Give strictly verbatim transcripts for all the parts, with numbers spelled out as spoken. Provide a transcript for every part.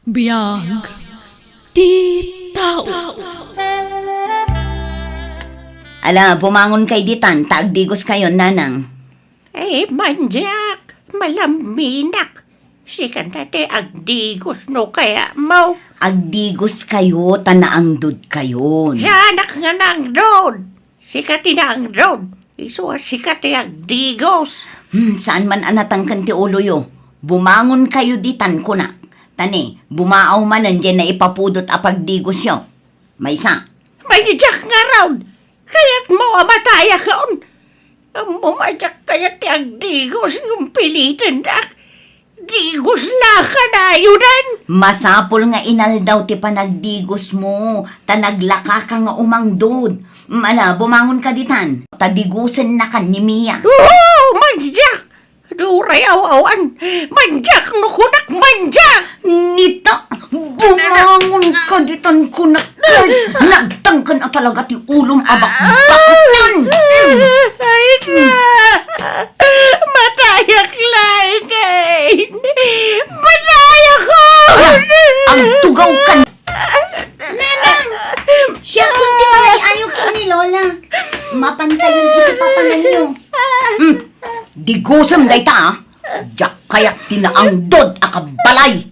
Biag ti tao. Ala, bumangon kay ditan, ta agdigoskayon, nanang. Ay, mandiak, malaminak. Sika na ti agdigos no kayatmo. Agdigoskayo, ta naangdodkayon. Siak nga naangdod. Sika ti naangdod. Isu a sika ti agdigos. Hmm, saan man a natangken ti uloyo. Bumangon kayo ditan, kunak. Ta ne, bumaaw manen diay naipapudot a pagdigosyo. Maysa. Mandiak ngarud. Kayatmo a matayakon. Ammom a diak kayat ti agdigos ngem pilitennak. Digos la kanayon. Masapul nga inaldaw ti panagdigosmo, ta naglakaka nga umangdod. Mm, ala, bumangon ka ditan, ta digosennakan ni Mia. Oo, mandiak! Uray aw-awan, mandiak no kunak, mandiak! Nita, bumangon ka ditan, kunak. Nagtangken a talaga ti ulom a bakbakutan. Ay, na! Matayak laeng! Matayak ko! Ala, agtugaw ka. Nanang! Siak kun ti malay-ayo ken ni Lola. Mapantayon iti papanganyo. Hmm. Digosem dayta, a. Diak kayat ti naangdod a kabbalay.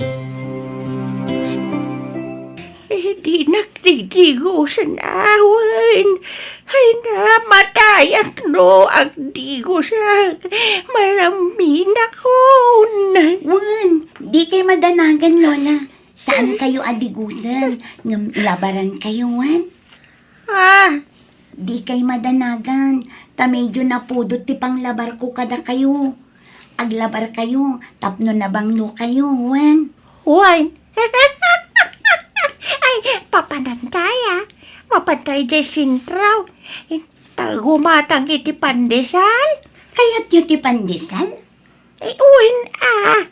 Eh, dinak didigosen awen. Ay, namatayak no agdigosak. Malaminakon. Wen, dikay madanagan, Lola. Saan kayo a digosen, ngem labaran kayo, wen? Ah, dikay madanagan, ta medyo napudot ti panglabarko kadakayo. Aglabar kayo, tapno nabanglo kayo, wen? Wen? Ay, papanantay, a. Mapantay diay sentro. Tagumatang iti pandesal. Kayatyo ti pandesal? Eh, wen, a.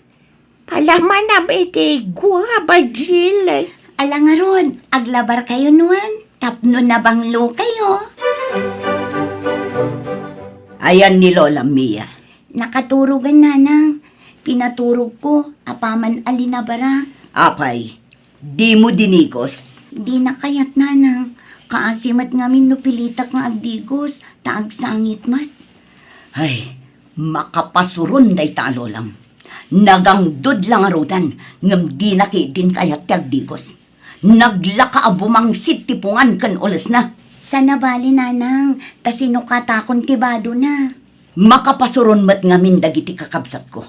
Palamanam iti guava, Jill. Ala ngarud, aglabar kayo, wen? Tapno nabanglo kayo. Ayan ni Lola Mia. Nakaturogan, nanang. Pinaturogko, apaman a linabarak. Apay, dimo dinigos? Dina kayat, nanang. Kaasi met ngamin no pilitak nga agdigos, ta agsangit met. Ay, makapasuron dayta a lolam. Nagangdod la ngaruden, ngem dina ketdin kayat ti agdigos. Naglaka a bumangsit ti pungan ken ulesna. Saan a bale, nanang, ta sinukatakon ti badona. Makapasuron met ngamin dagiti kakabsatko.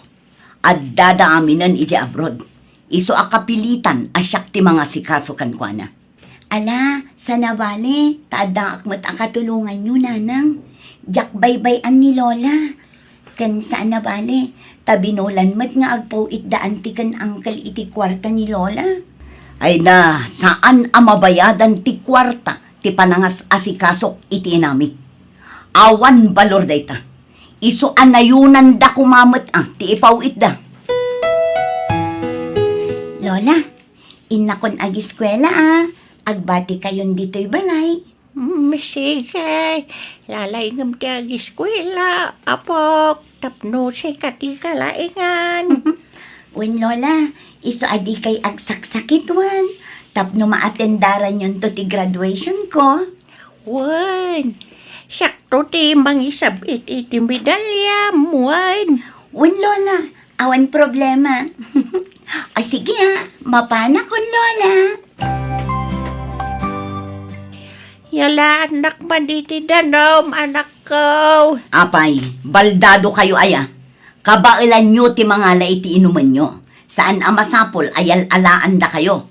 Addada aminen idiay abroad. Isu a kapilitan a siak ti mangasikaso kenkuana. Ala, saan a bale, ta addaak met a katulonganyo, nanang. Diak baybay-an ni Lola. Ken saan a bale, ta binulan met nga agpaw-itdaan ti ken uncle iti kuarta ni Lola. Ay na, saan a mabayadan ti kuarta ti panangas-asikasok iti inami. Awan balor dayta. Isu a nayonanda koma met a ti ipaw-itda. Lola, innakon agiskuela a. Agbati kayon ditoy balay. Mm, sige. Lalayngem ti agiskuela, apok, tapno sika ti kalaengan. Wen, Lola, isu a dikay agsaksakit, wen, tapno maatendaranyonto ti graduation ko. Wen, siakto ti mangisab-it iti medaliam, wen. Wen, Lola, awan problema. O sige, a, mapanakon, Lola. Yalaannak man iti danum, anakko. Apay, baldado kayo aya. Kabaelanyo ti mangala iti inumenyo. Saan a masapul a yal-alaandakayo.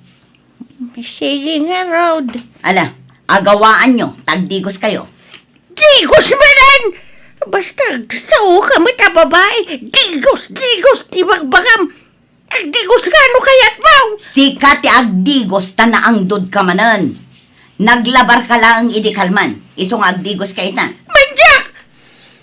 Sige ngarud. Ala, agawaanyo, ta agdigoskayo. Digos manen! Basta agsaoka met a babai, digos, digos ti bagbagam. Agdigos nga no kayatmo! Sika ti agdigos ta naangdodka manen. Naglabarka laeng idi kalman, isu nga agdigoska ita. Mandiak!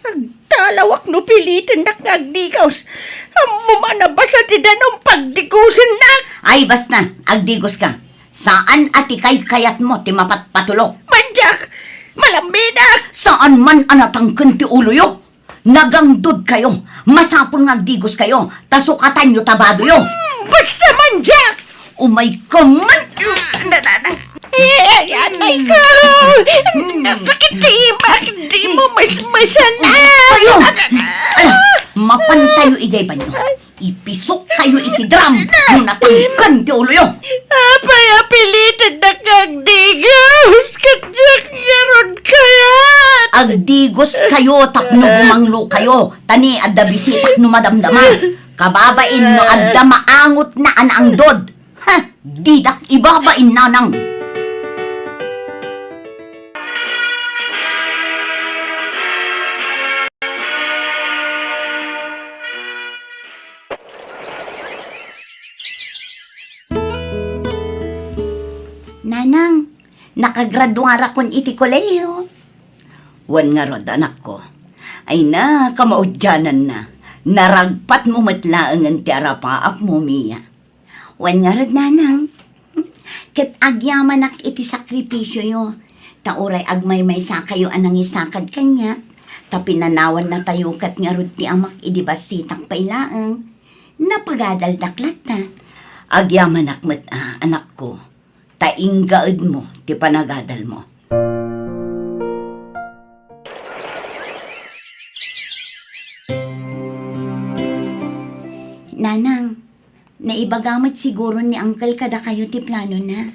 Agtalawak no pilitennak nga agdigos. Ammom a nabasa ti danum pagdigosennak. Ay, basta, agdigoska. Saan a ti kaykayatmo ti mapatpatulok. Mandiak! Malaminak! Saan man a natangken ti uloyo. Nagangdodkayo. Masapul nga agdigoskayo, ta sukatanyo ta badoyo. Hmm, basta mandiak! Umay ka man! Na, na, na. Eh, ay, atay ko! Nasakit ti imak! Di mo masmasan! Umay kayo! Ala, mapantayo idiay banyo. Ipisok kayo iti drum no natangken ti uloyo. Apay a pilitandak nga agdigos? Ket diak ngarud kayat. Agdigos kayo tapno bumanglo kayo. Ta ni adda bisitak no madamdama. Kababain no adda maangotna a naangdod. Ha! Didak ibabain, Nanang! Nanang, nakagraduarakon iti kolehiyo. Wen ngarud, anakko. Ay na, kamaudiananna. Naragpatmo met laengen ti arapaapmo, Mia. Wen ngarud, Nanang, ket agyamanak iti sakripisioyo, ta uray agmaymaysa kayo a nangisakad kaniak, ta pinanawannatayo ket ngarud ti amak idi bassitak pay laeng. Napagadaldak latta. Agyamanak met a, anakko, ta inggaedmo ti panagadalmo. Nanang, naibaga met siguro ni Uncle kadakayo ti planona.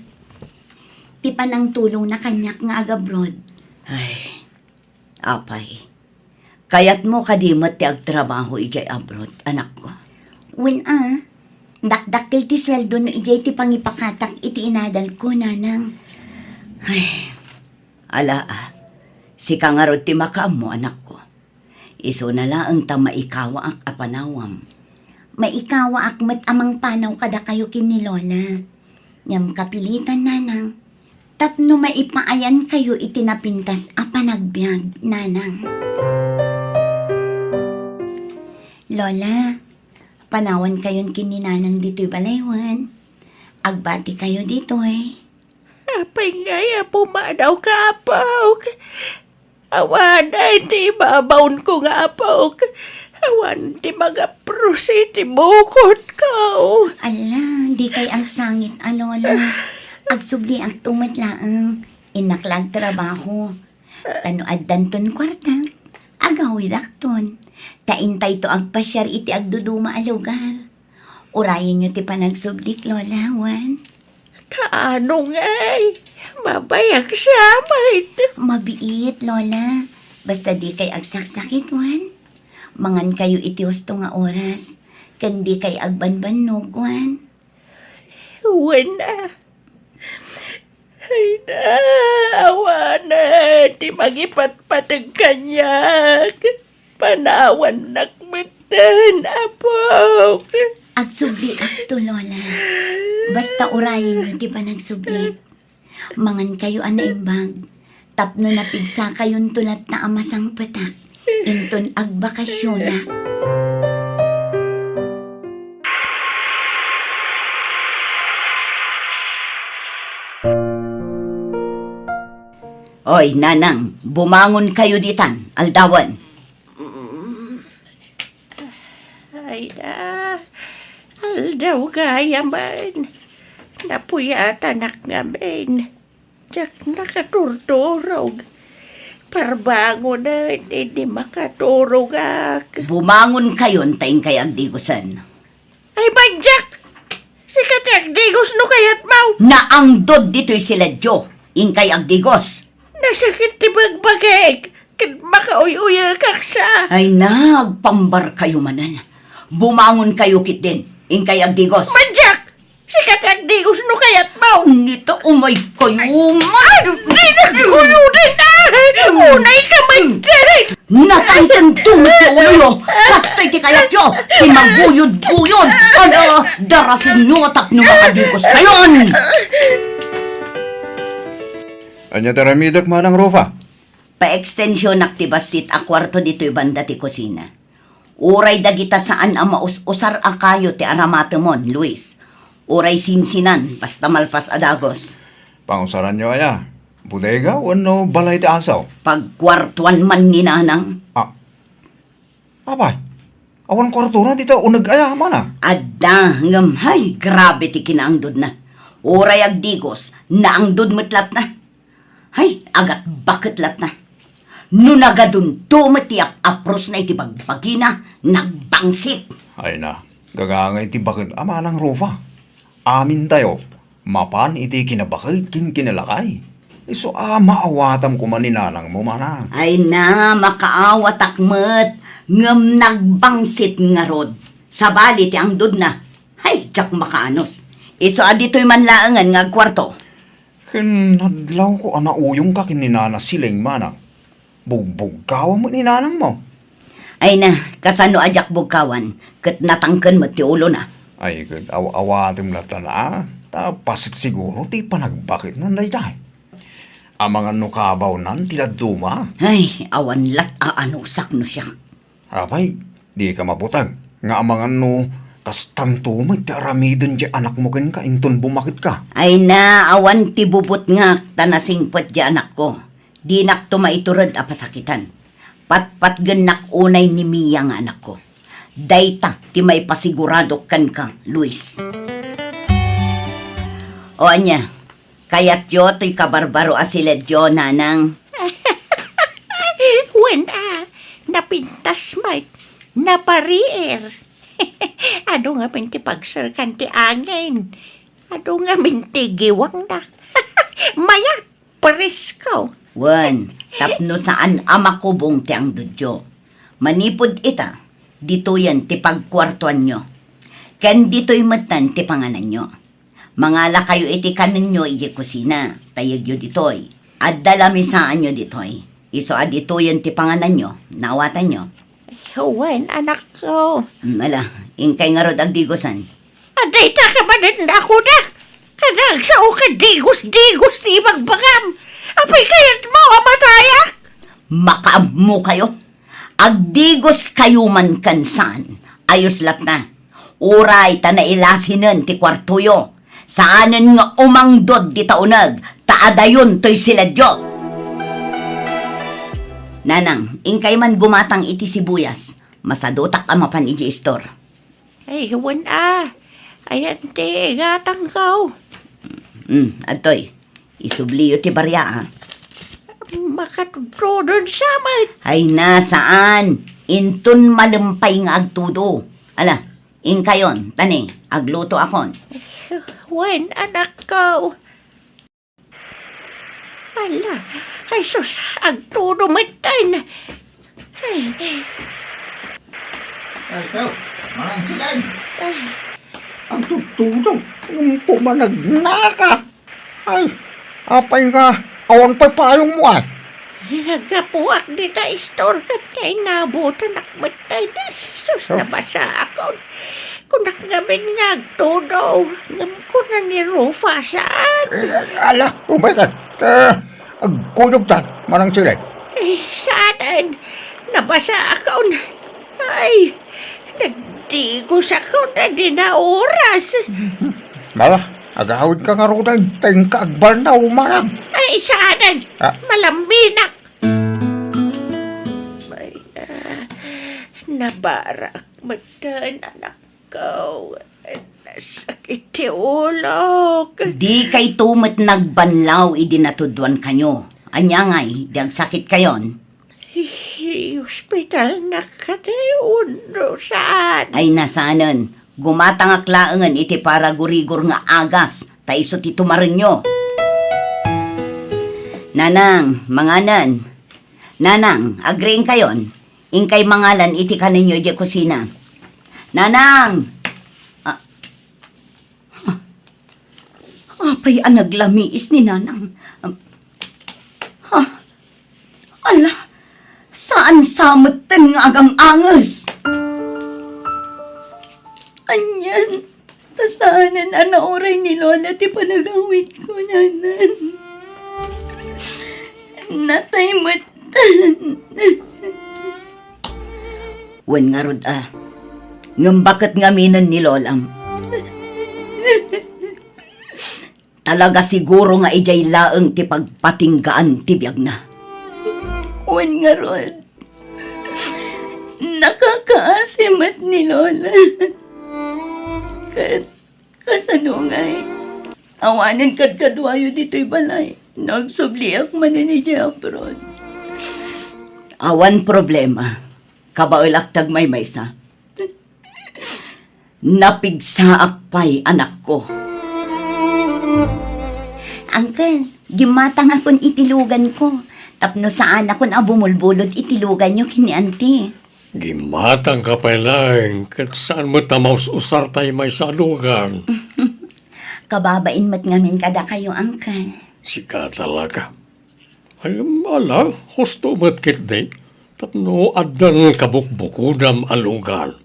Ti panangtulongna kaniak nga agabroad. Ay, apay. Kayatmo kadi met ti agtrabaho idiay abroad, anakko? Wen a, dakdakkel ti sueldo no idiay ti pangipakatak iti inadalko, Nanang. Ay, ala a. Sika ngarud ti makaammo, anakko. Isuna laeng ta maikawaak a panawam. Maikawaak met a mangpanaw kadakayo ken ni Lola. Ngem kapilitan, Nanang, tapno maipaayankayo iti napintas a panagbiag, Nanang. Lola, panawankayon ken ni Nanang ditoy balay wen. Agbatikayo ditoy. Apay ngay a pumanawka, apok? Awan ti ibabaonko nga apok. Awan ti magapros iti bukodko. Ala, dikay agsangit a, Lola. Agsubliakto met laeng. Innak la agtrabaho. Ta no addanton kuarta, agawidakton. Ta intayto agpasiar iti agduduma a lugar. Urayenyo ti panagsublik, Lola, wen? Kaano ngay? Mabayag siya, met. Mabiit, Lola. Basta dikay agsaksakit, wen? Mangankayo iti husto nga oras. Ken dikay agbanbannog, wen? Wen a. Ay na, awanen ti mangipatpateg kaniak. Panawannak metten, apok. Agsubliakto, Lola. Basta urayenyo ti panagsubli. Mangankayo a naimbag. Tapno napigsakayonto latta a masangpetak inton agbakasionak. Oy, Nanang, bumangonkayo ditan, aldawen. Mm. Ay da, aldaw gayamen. Napuyatanak ngamin. Diak nakaturturog. Parbangonen idi makaturogak. Bumangonkayon ta inkay agdigosen. Ay, bandiak! Sika ti agdigos no kayatmo! Naangdod ditoy siledyo, inkay agdigos. Nasakit ti bagbagik, ket makauy-uyekak sa. Ay, nagpambarkayo manen. Bumangonkayo ketdin, inkay agdigos. Bandiak! Sika ti agdigos no kayatmo! Nita, umay kayo, man! Ay, di na kayo, di na! Unay ka man, Derek! Natangken tumit ti uloyo! Kastoy ti kayatyo! Ti maguyod-uyod! Ano, darasenyo tapno makadigos kayon! Ania ti aramidek, Manang Rufa? Paekstensionak ti bassit a kuarto ditoy banda ti kusina. Uray dagita saan a maus-usar a kayo ti aramatemon, Luis. Uray sinsinan, basta malpas a dagus. Pangusaranyo aya? Bodega wenno balay ti asaw? Pagkuartuan man ni Nanang. Ah. Apay, Awan kuartona dita uneg aya, manang? Adda, ngem hay, grabe ti kinaangdodna. Uray agdigos, naangdod met latna. Hay, agatbaket latna. No nagadunto met ti ap-aprosna iti bagbagina, nagbangsit. Ay na, gagangay ti baket a manang Rufa. Amintayo, mapan iti kinabaket ken kinalakay. Isu a maawatam koma ni nanangmo, manang. Ay na, makaawatak met, ngem nagbangsit ngarud. Sabali ti angdodna. Hay, diak makaanus. Isu a ditoy man laengen nga agkuarto. Ken nadlawko a nauyongka ken ni Nana Sileng, manang. Bugbugkawan met ni nanangmo. Ay na, kasano a diak bugkawan, ket natangken met ti ulona. Ay, ket aw-, awatem latta la, ta paset siguro ti panagbaketnan daydiay. Amangan no kabawnan ti dadduma. Ay, awan lat a anusak no siak. Apay, dika mabuteng nga amangan no kastangto met ti aramiden ti anakmo kenka inton bumaketka. Ay na, awan ti bubutngak ta nasingpet ti anakko. Dinakto maitured a pasakitan. Patpatgennak unay ni Mia nga anakko. Dayta ti maipasiguradok kenka, Luis. O ania, kayatyo toy kabarbaro a siledyo, nanang? Wen a, napintas met, napariir. Adu ngamin ti pagserkan ti angin. Adu ngamin ti giwangna. Mayat, presko. Wen, tapno saan a makubong ti angdodyo. Manipud ita, ditoyen ti pagkuartuanyo. Ken ditoy metten ti pangananyo. Mangalakayo iti kanenyo idiay kusina, tayegyo ditoy. Adda lamisaanyo ditoy. Isu a ditoyen ti pangananyo, naawatanyo? Wen, anakko. Mm, ala, inkay ngarud agdigosan. Adda ita ka manen nakunak. Kada agsao ka digos-digos ti ibagbagam. Apay kayatmo a matayak? Makaammokayo. Agdigoskayo man ken saan. Ayos latna. Uray ta nailasinen ti kuartoyo. Saanen nga umangdod dita uneg, ta adayon toy siledyo. Nanang, inkay man gumatang iti sibuyas. Masadotak a mapan idiay istor. Ay, wen a. Ayan ti gatangko. Mm, adtoy. Isubliyo ti baria, a. Makatudtudon sa met. Ay na, saan. Inton malem pay nga agtudo. Ala, inkayon, tani, aglutoakon. Wen, anakko. Ala, ay sus, agtudo metten. Ay. Ay, ikaw, manang Sileng. Ay. Agtudtudo, ngem pumanagnaka. Ay, apay nga, awan pay payongmo, ay. Naggapuak dita istor ket kay nabutanak met. Ay, sus, nabasaakon. Kunak ngamin nga agtudo, ngem kuna ni Rufa, saan? Eh, ala, umay ka. Eh, agkuyogtan, manang Sileng. Eh, saan? Nabasaakon. Ay, nagdigosakon a dina oras. Mala, agawidka ngaruden, ta inka agbalnaw, manang. Ay, saan? Ah. Malambinak. Ay, ah, nabarak metten, anakko. Nasakit ti ulok. Dikayto met nagbanlaw idi natuduankayo. Ania ngay, di agsakitkayon? Hi-, hi-, ospitalnak kadi wenno saan? Ay, na saanen. Gumatangak laengen iti paragurigor nga agas, ta isu ti tumarenyo. Nanang, manganen. Nanang, agriingkayon. Inkay mangalan iti kanenyo idiay kusina. Nanang! Ah. Ah. Apay a naglamiis ni Nanang? Ah. Ala, saan sa metten nga agam-anges? Anian, ta saanen a nauray ni Lola ti panagawidko, Nanang. Natay metten. Wen ngarud a, ngem baket ngaminen ni Lolam. Talaga siguro nga idiay laeng ti pagpatinggaan ti biagna. Wen ngarud, nakaka- Taas met ni Lola. Ket kasano ngay? Awanen kadkaduayo ditoy balay. Nagsubliak manen idiay abroad. Awan problema. Kabaelak ti agmaymaysa. Napigsaak pay, anakko. Uncle, gimmatangakon iti luganko. Tapno saanakon a bumulbulod iti luganyo ken ni Auntie. Gimmatangka pay laeng, ket saan met a maus-usar tay maysa a lugan. Kababain met ngamin kadakayo, Uncle. Sika talaga. Ay, ala, husto met ketdi. Tapno addan kabukbukodam a lugan.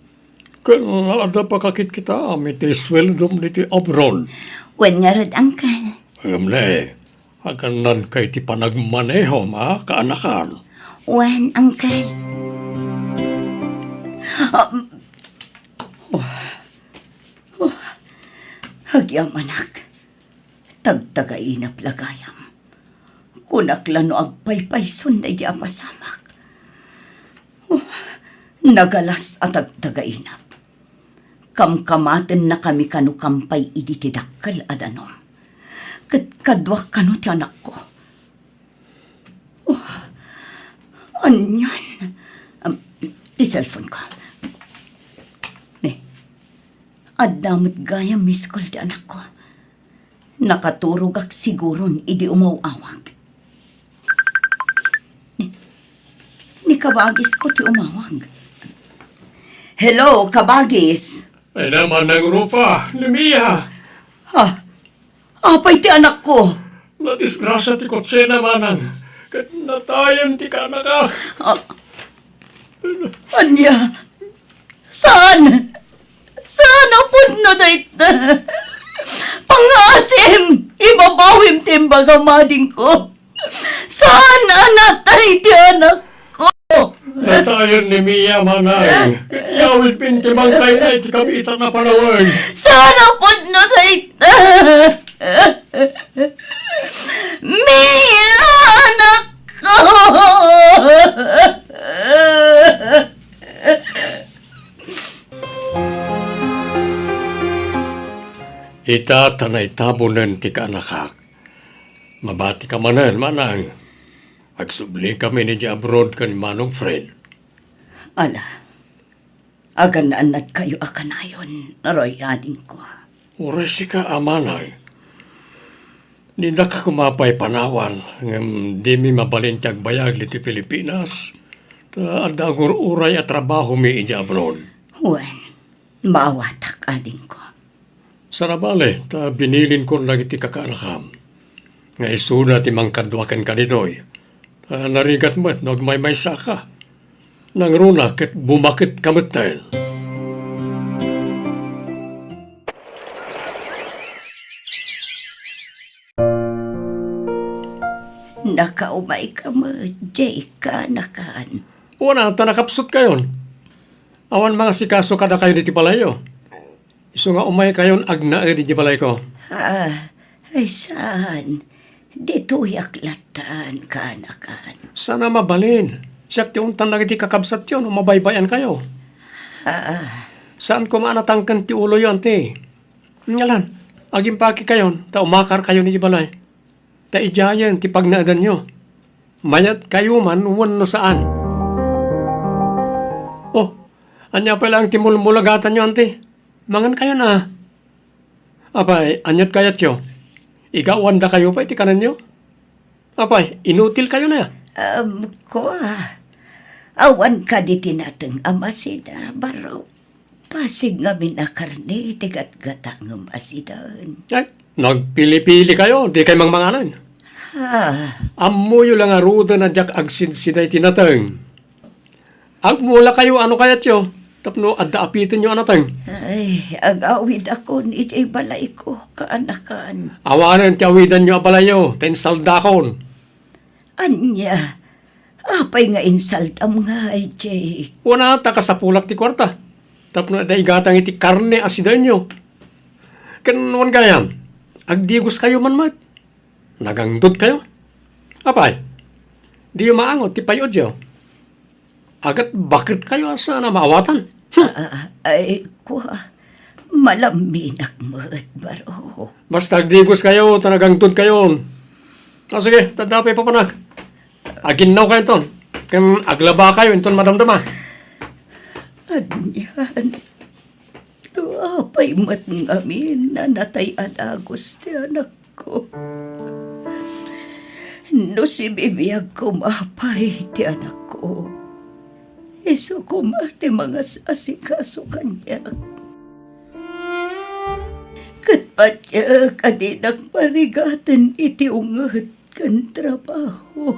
Ken adda pakakitkitaam iti sueldom ditoy abroad. Wen ngarud, Uncle. Ngem ne, agannadka iti panagmanehom, a, kaanakan. Wen, Uncle. Ah, oh, oh, agyamanak. Tagtagainap la gayam. Kunak la no agpaypayson daydi a pasamak. Oh, nagalas a tagtagainap. Kamkamatennakami kano kampay idi ti dakkel a danum. Ket kaduak kano ti anakko. Oh, anian? Am, ti cellphone ko. Ne, adda met gayam miss call ti anakko. Nakaturogak siguron idi umaw-awag. Ni, ni kabagisko ti umawag. Hello, kabagis! Ay naman, Nang Rufa, ni Mia! Ha? Apay ti anakko? Nadisgrasya ti kotsena, manang. Ket natayen ti kaanakak. Ah, ania? Saan? Saan a pudno dayta? Pangngaasim! Ibabawim ti imbagam, adingko! Saan a natay ti anakko? Natayen ni Mia, manang. Ket yawidmin ti bangkayna iti kabiitan a panawen. Saan a pudno dayta? Mia, anakko! Ita ta naitabonen ti kaanakak. Mabatika manen, manang. Agsublikami idiay abroad ken Manong Fred. Ala, agan-annadkayo a kanayon, Roy, adingko. Uray sika a, manang. Didaka koma pay panawan, ngem dimi mabalin ti agbayag ditoy Pilipinas. Ta adda agur-uray a trabahomi idiay abroad. Wen, maawatak, adingko. Saan a bale, ta binilinkon dagiti kakaanakam nga isuda ti mangkadua kenka ditoy. Ta narigat met no agmaymaysaka. Nangruna ket bumaketka metten. Nakaumayka met, Jay, kaanakan. Wen a, ta nakapsutkayon. Awan mangasikaso kadakayo ditoy balayyo. Isu nga umaykayon agnaed idiay balayko. Ah, ay saan? Ditoyak lattan, kaanakan. Saan a mabalin. Siak ti untan dagiti kakabsatyo no mabaybay-ankayo. Ah. Saan koma a natangken ti uloyo, anti. Ngalan, agimpakikayon, ta umakarkayon idiay balay. Ta idiayen ti pagnaedanyo. Mayatkayo man wenno saan. Oh, ania pay laeng ti mulmulagatanyo, anti? Mangankayon a. Apay, aniat kayatyo? Igawandakayo pay ti kanenyo? Apay, inutilkayo na? Um, kua, awan kadi ti nateng a masida, baro. Pasig ngamin a karne ti gatgatangem a sidaen. Ay, nagpili-pilikayo, dikay mangmanganen. Ah. Ammoyo la ngaruden a diak agsidsida iti nateng. Agmulakayo a no kayatyo, tapno adda apitenyo a nateng. Ay, agawidakon iti balayko, kaanakan. Awanen ti awidanyo a balayyo, ta insaldakon. Ania? Apay nga insaldam ngay, Jake? Wen a, ta kasapulak ti kuarta. Tapno adda igatang iti karne a sidaenyo. Ken wen gayam, agdigoskayo man met. Nagangdodkayo. Apay, diyo maangot ti pay-odyo. Agat baketkayo a saan a maawatan. Hmm. Ah, ay, kua, malamminak met, Barok. Basta agdigoskayo ta nagangtodkayo. Ah, sige, tadda pay papanak. Aginnawkayo inton. Ken aglabakayo inton madamdama. Anian? No apay met ngamin a natay a dagus ti anakko? No sibibiag koma pay ti anakko, isu koma ti mangas-asikaso kaniak. Ket patiek a dinak marigaten iti unget ken trabaho.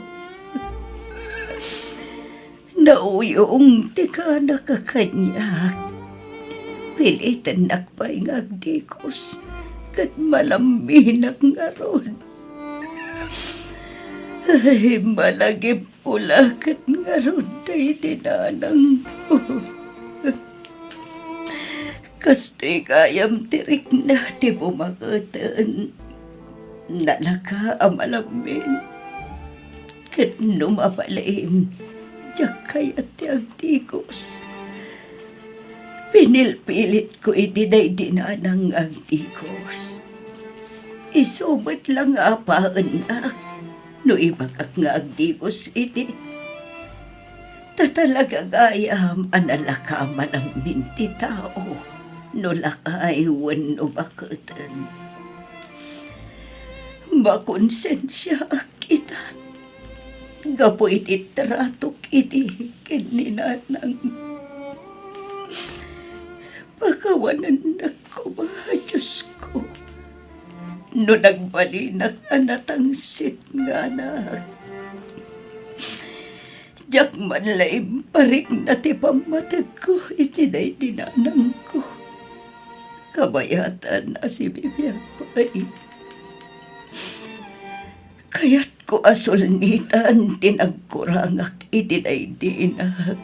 Nauyong ti kanak a kaniak. Pilitennak pay nga agdigus, ket malamminak ngarud. Ay, malagipko la ket ngarud daydi nanangko. Kastoy gayam ti rikna ti bumaketen. Nalaka a malammin. Ket no mabalin, diak kayat ti agdigus. Pinilpilitko iti daydi nanang nga agdigus. Isu met la nga apaennak no ibagak nga agdigus idi. Ta talaga gayam a nalaka a malammin ti tao no lakay wenno baketen. Makonsensiaak ita gapu iti tratok idi ken ni nanang. Pakawanennak koma, Diosko, no nagbalinak a natangsit nga anak. Diak man la imparikna ti pammategko iti daydi nanangko. Kabayatan a sibibiag pay. Kayatko a sulnitan ti nagkurangak iti daydi inak.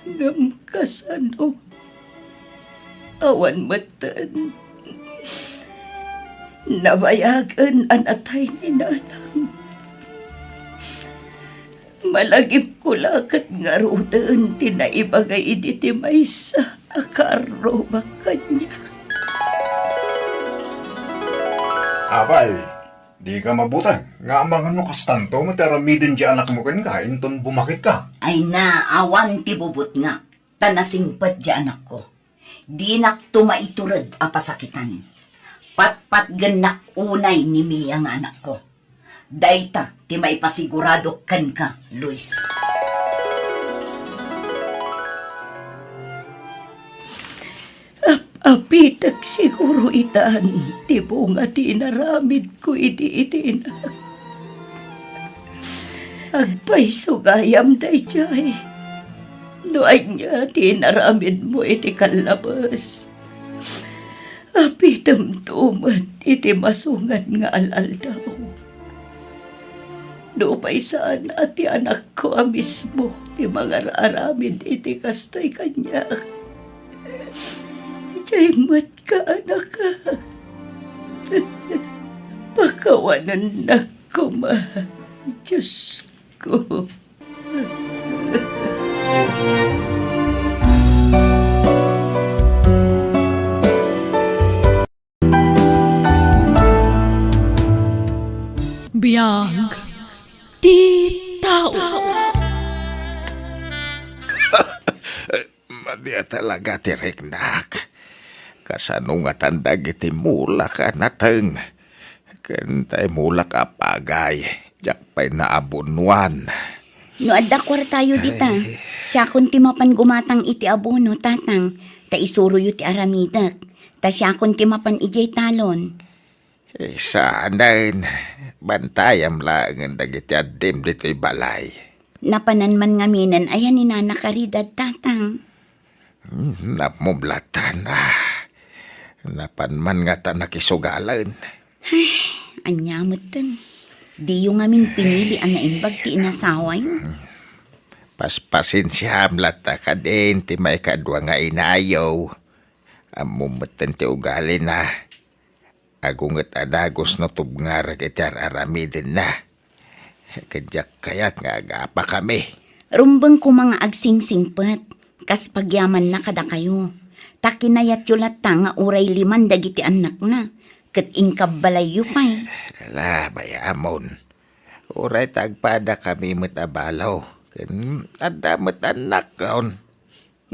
Ngem kasano? Awan metten. Nabayagen a natay ni nanang. Malagipko la ket ngaruden ti naibaga idi ti maysa a kaarrubak kaniak. Apay, dika mabuteng nga amangan no kastanto met ti aramiden ti anakmo kenka inton bumaketka. Ay na, awan ti bubutngak, ta nasingpet ti anakko. Dinakto maitured a pasakitan. Patpatgennak unay ni Mia nga anakko. Dayta ti maipasiguradok kenka, Luis. Ap-apitek siguro itan ti bunga ti inaramidko idi iti inak. Agpayso gayam daydiay. No ania ti inaramidmo iti kallabes, apitemto met iti masungan nga al-aldaw. Nupay saan a ti anakko a mismo ti mangar-aramid iti kastoy kaniak, diay met kaanaka. Pakawanennak koma, Diosko. Biag ti tao. Madi a talaga ti riknak. Kasano ngatan dagiti mulak a nateng? Ken tay mulak a pagay, diak pay naabonuan. No adda kuartayo dita, ay, siakon ti mapan gumatang iti abono, Tatang, ta isuroyo ti aramidek, ta siakon ti mapan idiay talon. Isanen, bantayam laengen dagiti addim ditoy balay. Napanan man ngaminen aya ni Nana Caridad, Tatang. Hmm, nammom latta. Napan man ngata nakisugalen. Ay, ania metten. Diyo ngamin pinili a naimbag ti inasawayo. Paspasensiaam latta kadin ti maikadua nga inayo. Ammom metten ti ugalina. Agunget a dagus no tubngarek iti ar-aramidenna. Ket diak kayat nga agapakami. Rumbeng koma nga agsingsingpet, kas pagyamanna kadakayo. Ta kinayatyo latta nga uray liman dagiti annakna, ket inkabbalayyo pay. Ala, bay-amon. Uray ta agpadakami met a balo, ken adda met annakkon.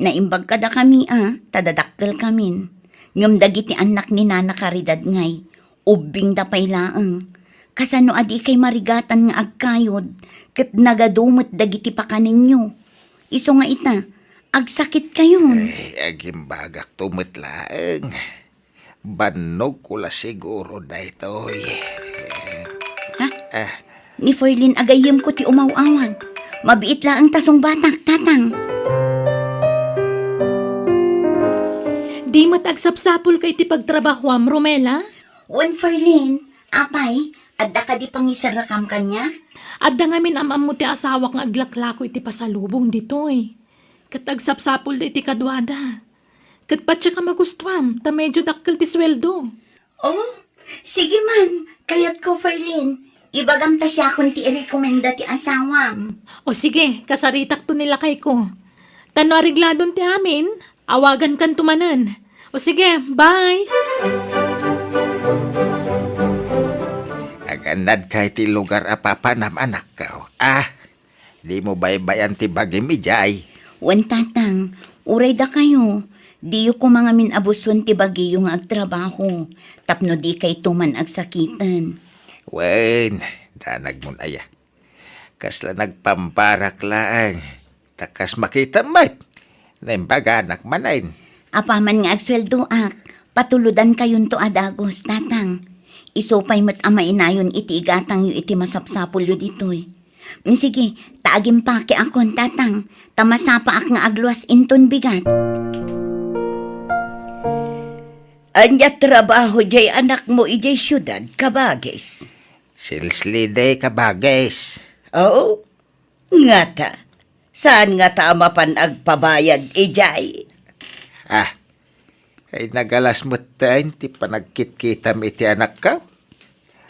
Naimbag kadakami a, ta dadakkelkamin. Ngem dagiti annak ni Nana Caridad ngay, ubbingda pay laeng. Kasano a dikay marigatan nga agkayod, ket nagadu met dagiti pakanenyo. Isu nga ita, agsakitkayon. Ay, agimbagakto met laeng. Bannogko la siguro daytoy. Ha? Ah. Ni Ferlin a gayyemko ti umaw-awag. Mabiit laeng ta sungbatak, Tatang. Di met agsapsapulka iti pagtrabahoam, Romela? Wen, Ferlin, apay, adda kadi pangiserrekam kaniak? Adda ngamin am-ammo ti asawak nga aglaklako iti pasalubong ditoy. Ket agsapsapulda iti kaduada. Ket patiek a magustuam, ta medio dakkel ti sueldo. Oh, sige man, kayatko, Ferlin. Ibagam ta siakon ti irekomenda ti asawam. O sige, kasaritakto ni lakayko. Ta no aregladon ti amin, awagankanto manen. O sige, bye! Agannadka iti lugar a papanam, anakko. Ah, dimo baybay-an ti bagim idiay. Wen, Tatang, uray dakayo, diyo koma ngamin a busuen ti bagiyo nga agtrabaho, tapno dikayto man agsakiten. Wen, danagmon aya. Kasla nagpamparak laeng, ta kas makitam met, naimbaganak manen. Apaman nga agsueldoak, patulodankayonto a dagus, Tatang. Isu pay met a mainayon iti igatangyo iti masapsapulyo ditoy. Mm, sige, ta agimpakiakon, Tatang, ta masapaak nga agluas inton bigat. Ania trabaho diay anakmo idiay siudad, kabagis? Sales lady, kabagis. Oo? Ngata, saan ngata a mapan agpabayad idiay? Ah, ay nagalas metten ti panagkitkitam iti anakko.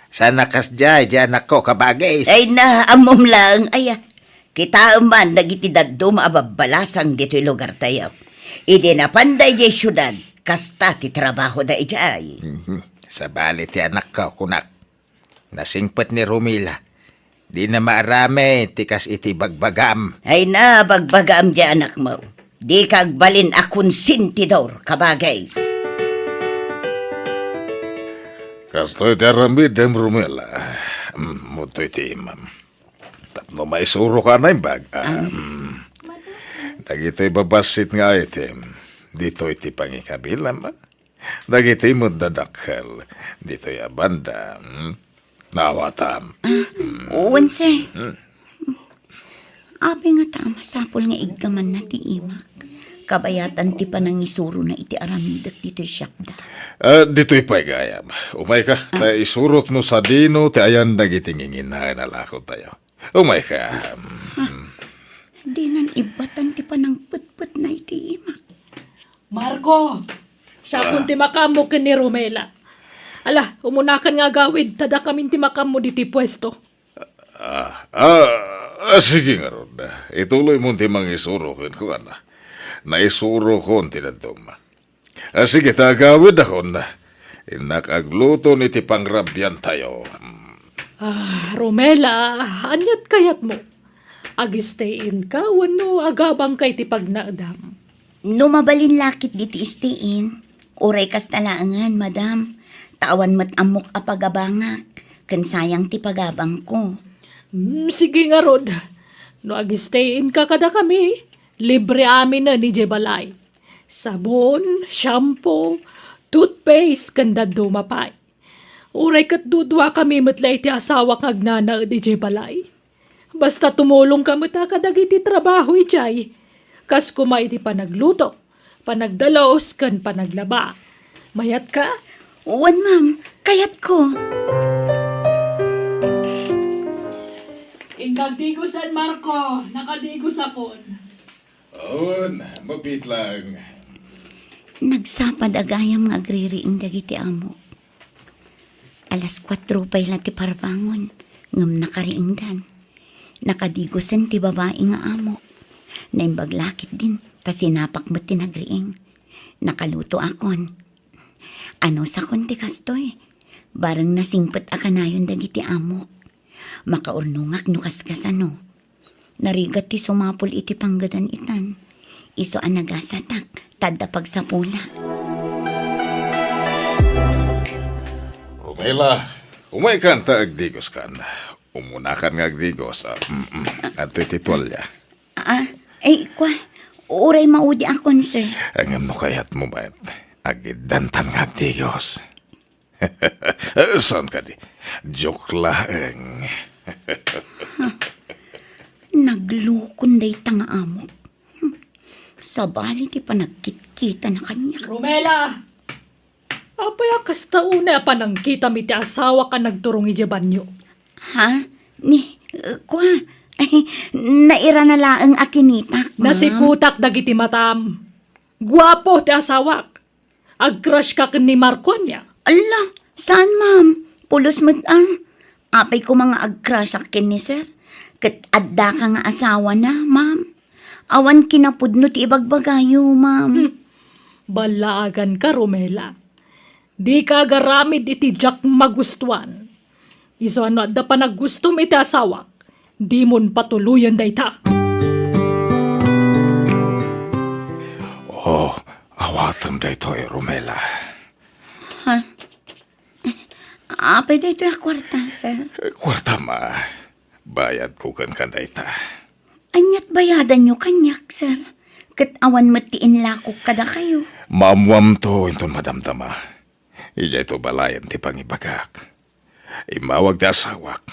Saan a kasdiay diay anakko, kabagis? Ay na, ammom laeng aya. Kitaem man dagiti dadduma a babbalasang ditoy lugartayo. Idi napanda idiay siudad, kasta ti trabahoda idiay. Mhm. Sabali ti anakko, kunak. Nasingpet ni Romela. Dina maaramid ti kas iti bagbagam. Ay na, bagbagam diay anakmo. Dika agbalin a konsentidor, kabagis. Kastoy ti aramidem, Romela. Mm, mutoy ti imam. Tapno maisuroka a naimbag. Ah, mm. Dagitoy babassit nga item, ditoy ti pangikabilam, ah. Dagiti met dadakkel ditoy a banda, hmm? Naawatam. Ah, wen, sir. Hmm. Apay ngata a masapul nga iggamanna ti imak, kabayatan ti panangisurona iti aramidek ditoy shopda? Ah, ditoy pay gayam. Umayka, ta isurok no sadino ti ayan dagiti nginginaen a lakotayo. Umayka. Ah, dinan ibbatan ti panangpetpetna iti imak. Marco, siakon ti makaammo ken ni Romela. Ala, umunakan nga agawid, ta dakamin ti makaammo ditoy puesto. Ah, ah, ah, sige ngarud. Ituloymon ti mangisuro kenkuana. Naisurokon ti dadduma. Ah, sige, ta agawidakon. Innak agluton iti pangrabiantayo. Ah, Romela, aniat kayatmo? Ag-stay-in ka wenno agabangka iti pagnaedam? No mabalin la ketdi ti stay-in, uray kasta laengen, madam, ta awan met ammok a pagabangak, ken sayang ti pagabangko. Hmm, sige ngarud. No ag-stay-in ka kadakami, libre aminen idiay balay. Sabon, shampoo, toothpaste, ken dadduma pay. Uray ket duduakami met la iti asawak nga agnanaed idiay balay. Basta tumulongka met a kadagiti trabaho idiay, kas koma iti panagluto, panagdalus, ken panaglaba. Mayatka? Wen, ma'am. Kayatko. Inka agdigusen, Marco. Nakadigusakon. Awan, mabiit laeng. Nagsapa da gayam nga agririing dagiti amok. Alas kuatro pay la ti parbangon, ngem nakariingdan. Nakadigosen ti babai nga amok. Naimbag la ketdin, ta sinapak met ti nagriing. Nakalutoakon. Anusakon ti kastoy. Bareng nasingpet a kanayon dagiti amok. Makaurnongak no kaskasano. Narigat ti sumapul iti panggadan itan. Isu a nagasatak, ta adda pagsapulak. Romela, umaykan ta agdigoskan. Umunakan nga agdigos. Ah, mm, mm. Adtoy ti tualya. Ah, ay, kua, uray maudiakon, sir. Ngem no kayatmo met, agiddantan nga agdigos. Saan kadi? Joke laeng. Naglukon dayta nga amok. Hmm. Sabali ti panagkitkitana kaniak. Romela! Apay a kasta unay a panangkitam iti asawak a nagturong idiay banio? Ha? Ni, uh, kua? Ay, nairana laeng a kinitak, ma'am. Nasiputak dagiti matam. Guapo ti asawak. Ag-crush ka ken ni Marco ania? Alla, saan, ma'am? Pulos met a. Apay koma nga ag-crush-ak ken ni sir? Ket addaka nga asawana, ma'am. Awan kinapudno ti ibagbagayo, ma'am. Hmm. Ballaaganka, Romela. Dika agaramid iti diak magustuan. Isu a no adda panaggustom iti asawak, dimon patuloyen dayta. Oh, awatem daytoy, Romela. Ha? Apay daytoy a kuarta, sir? Kuartam a. Bayadko kenka dayta. Ania't bayadanyo kaniak, sir? Ket awan met ti inlakok kadakayo. Maammoamto inton madamdama. Idiay to balayen ti pangibagak. Immawag ti asawak.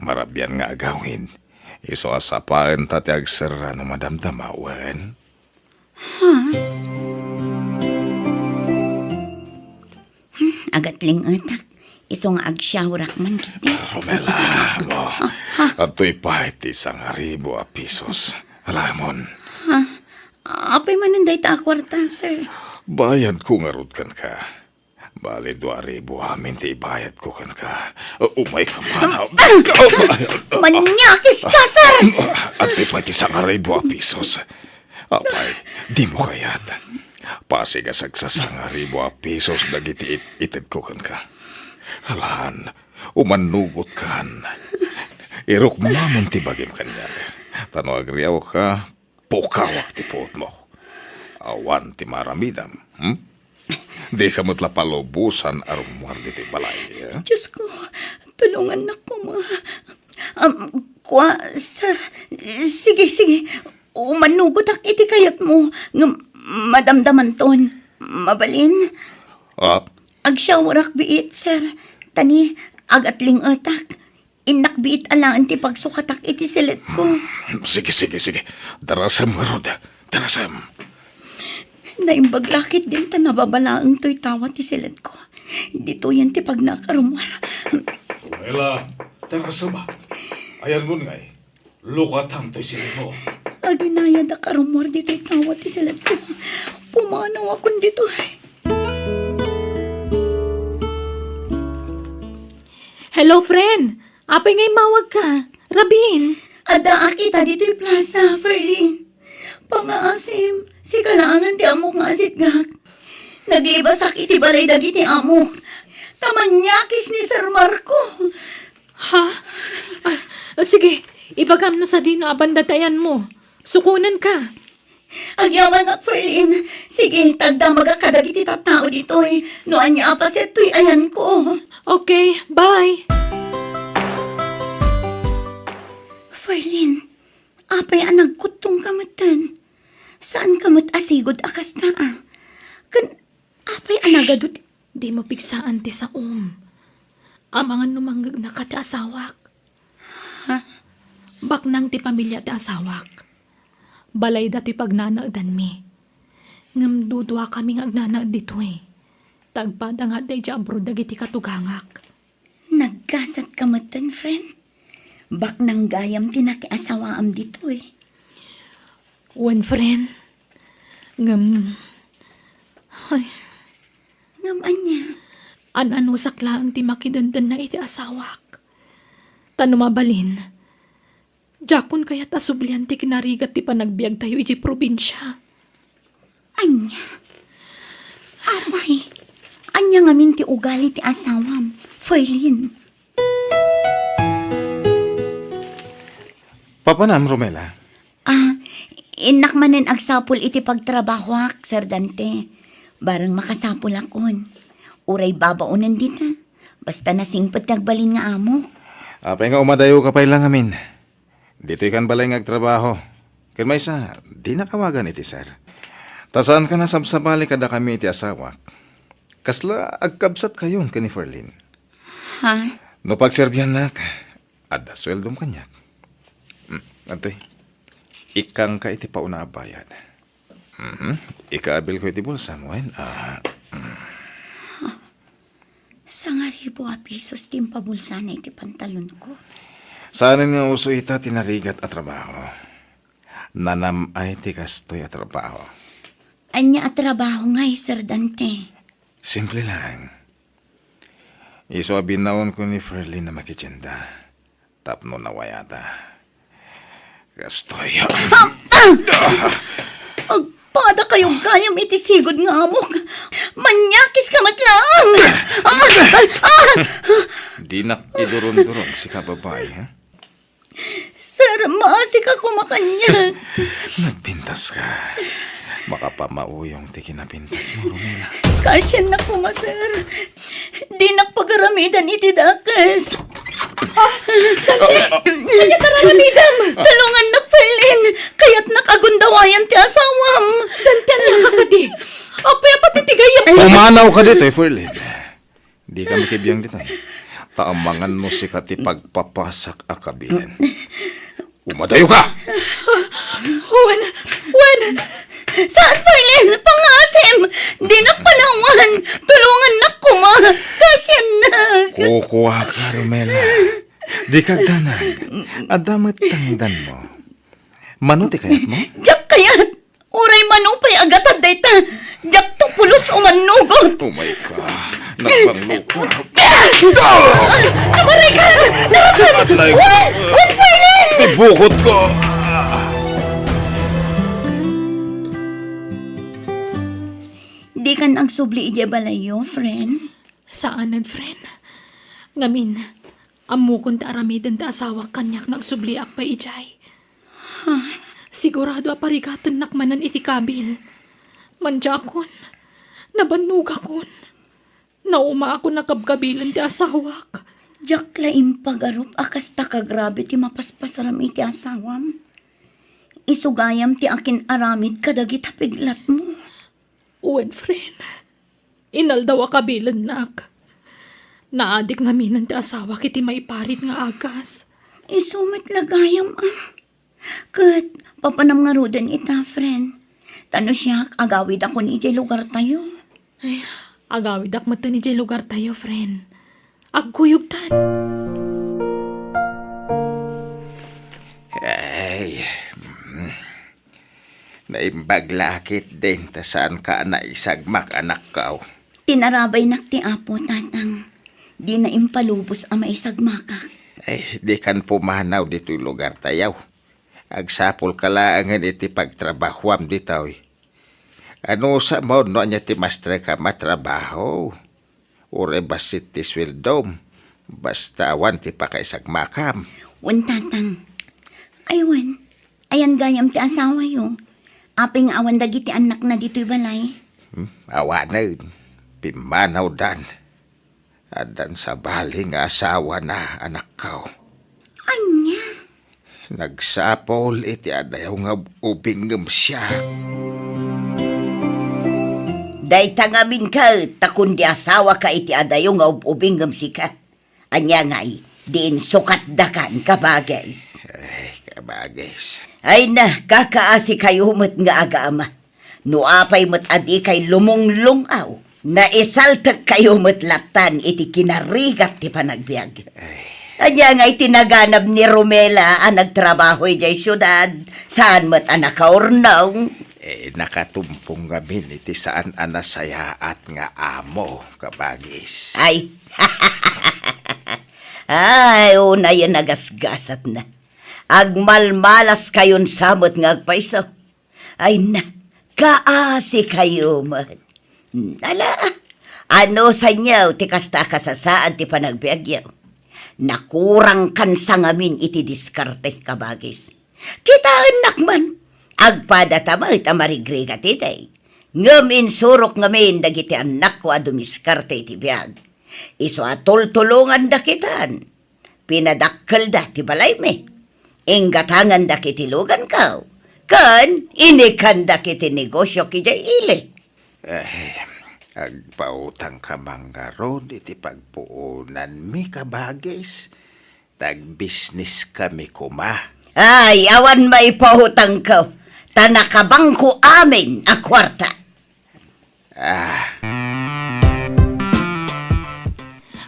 Marabian nga agawid. Isu a sapaenta ti agserra no madamdama, wen? Ha? Hmm, agatlingetak. Isu nga agsyaorak man ketdi. Ah, Romela, mo. Ah, ha? Adtoy pay ti sangaribu a pisos. Alamon. Ha? Apay manen dayta a kuarta, sir? Bayadko ngarud kenka. Bali, dua ribu amin ti ibayadko kenka. Umayka man. Maniakes ka, sir! Adtoy pay ti sangaribu a pisos. Apay, dimo kayat? Pasig a sagsasangaribu a pisos dagiti it-, itedko kenka. Alan, umannugotkan. Irukmamon ti bagim kaniak. Ta no agriawka, pukawak ti puotmo. Awan ti maaramidam, hmm? Dika met la palubosan a rummuar ditoy balay, eh? Diyos ko, tulongannak koma. Am, kua, sir. Sige, sige. Umanugotak iti kayatmo nga madamdamanton. Mabalin? Ah? Agsyaorak biit, sir. Tani, agatlingetak. Innak biit alaen ti pagsukatak iti siletko. Sige, sige, sige. Darasem ngarud. Darasem. Naimbag la ketdin ta nababalaeng toy tawa ti siletko. Ditoyen ti pagnaak a rummuar. Romela, darasem. Ayanmon ngay. Lukatam toy siletmo. Aginayadak a rummuar ditoy tawa ti siletko. Pumanawakon ditoy. Hello, friend. Apay nga immawagka? Rabin. Addaak ita ditoy plaza, Ferlin. Pangaasim, sika laengen ti ammok nga asitgak. Naglibasak iti balay dagiti ammok. Ta maniakes ni Sir Marco. Ha? Ah, ah, sige, ibagam no sadino a banda ti ayanmo. Sukonenka. Agyamanak, Ferlin. Sige, tagdamagak kadagiti tattao ditoy. No ania a paset toy ayanko. Okay, bye. Ferlin, apay a nagkuttongka metten? Saanka met a sigud a kasta, a? Ken apay a nagadu ti— Dimo pigsaan ti saom. Amangan no mangngegnaka ti asawak. Ha? Baknang ti pamilia ti asawak. Balayda ti pagnanaedanmi. Ngem duduakami nga agnanaed ditoy. Ta agpada nga adda idiay abroad dagiti katugangak. Naggasatka metten, friend. Baknang gayam ti nakiasawaam ditoy. Wen, friend. Ngem, ay. Ngem ania? An-anusak laeng ti makidendenna iti asawak. Ta no mabalin, Diakon kayat a sublian ti kinarigat ti panagbiagtayo idiay probinsia. Ania? Apay, ania ngamin ti ugali ti asawam, Ferlin? Papanam, Romela? Ah, innak manen agsapul iti pagtrabahoak, Sir Dante. Bareng makasapulakon. Uray babaonen dita. Basta nasingpet ti agbalin nga amok. Apay nga umadayoka pay la ngamin. Ditoy kan balay nga agtrabaho. Ken maysa, dinak awagan iti sir. Ta saanka a sabsabali kadakami iti asawak. Kasla agkabsatkayon ken ni Ferlin. Ha? No pagserbiannak, adda sueldom kaniak. Hmm, adtoy. Ikkangka iti pauna a bayad. Mhm. Ikaabilko iti bulsam, wen? Ah, mm. Sangaribu a pisos ti impabulsana iti pantalonko. Saanen nga uso ita ti narigat a trabaho. Nanam-ay ti kastoy a trabaho. Ania a trabaho ngay, Sir Dante? Simple lang. Isu a binaonko ni Ferlin a makitienda tapno nawayata. Kastoy. Ah! Ah! Agpada kayo gayam iti sigud nga amok. Maniakiska met laeng. Ah! Ah! Ah! Dinak idurunduron sika, babai, ha? Sir, maasika koma kaniak. Nagpintaska. Makapamauyong ti kinapintasmo, Romela. Kasianna koma, sir. Dinak pagaramidan iti dakes. Ah, Dante! Ania ti ar-aramidem? Tulongannak, Ferlin. Kayatnak a gundawayan ti asawam. Dante, ania ka kadi? Apay a pati ti gayyem? Pumanawka ditoy, Ferlin. Dika makibiang ditoy. Ta amangan no sika ti pagpapasak a kabilen. Umadayoka! Wen, wen! Saan, Ferlin? Pangasim! Dinak panawan! Tulongannak koma! Kasiannak! Kukuaka, Romela. Dika agdanag. Adda met tangdanmo. Mano ti kayatmo? Diak kayat! Uray mano pay a gatad dayta, diakto pulos umannugot. Oh my God. Nagbanglo ka. Abaray ka! Narasan! Atlay. Wen! Wen, Ferlin! Ibukot ko! Dikan agsubli idiay balayyo, friend? Saanen, friend. Ngamin, ammokon ti aramiden ti asawak kaniak no agsubliak pay idiay. Sigurado a parigatennak manen iti kabil. Mandiakon, nabannogakon. Naumaakon a kabkabilen ti asawak. Diak la impagarup a kasta kagrabe ti mapaspasaram iti asawam. Isu gayam ti akin-aramid kadagita piglatmo. Wen, friend. Inaldaw a kabilennak. Naadik ngaminen ti asawak iti maiparit nga agas. Isu met la gayam, ah. Ket papanam ngaruden ita, friend. Ta no siak, agawidakon idiay lugartayo. Ay, agawidak metten idiay lugartayo, friend. Agkuyogtan. Ay, mm. Naimbag la a ketdin ta saanka a naisagmak, anakko. Tinarabaynak ti Apo, Tatang. Dina impalubos a maisagmakak. Ay, dikan pumanaw ditoy lugartayo. Agsapulka laengen iti pagtrabahoam ditoy. Anusam no ania ti mastrek a matrabaho. Uray bassit ti sueldom, basta awan ti pakaisagmakam. Wen, Tatang. Ay, wen, ayan gayam ti asawayo. Apay nga awan dagiti annakna ditoy balay? Hmm, awanen. Pimmanawdan. Addan sabali nga asawana, anakko. Ania? Nagsapul iti adayo nga ub-, ubingngem siak. Dayta ngamin ket, ta kundi asawaka iti adayo nga ub-, ubingngem sika. Ania ngay, diin sukatdakan, kabagis? Ay, kabagis. Ay na, kakaasikayo met nga agama. No apay met a dikay lumunglung-aw, naisaltekkayo met lattan iti kinarigat ti panagbiag. Ay. Ania ngay ti naganab ni Romela a nagtrabaho idiay siudad, saan met a nakaurnong? Eh, nakatumpong ngamin iti saan a nasayaat nga amo, kabagis. Ay. Ay, unayen a gasgasatna. Agmalmalaskayon sa met nga agpayso. Ay na, kaasikayo met. Ala, ano sanyaw ti kasta a kasasaan ti panagbiagyo? Nakurangkan sa ngamin iti diskarte, kabagis. Kitaennak man, agpadata met a marigrigat itay. Ngem insurok ngamin dagiti annakko a dumiskarte iti biag. Isu a tultulonganda kitan. Pinadakkelda ti balaymi. Inggatangandak iti luganko. Ken inikandak iti negosio idiay ili. Ay, agpautangka man ngarud iti pagpuonanmi, kabagis. Nagbisniskami koma. Ay, awan maipautangko. Ta nakabangko amin a kuarta. Ah.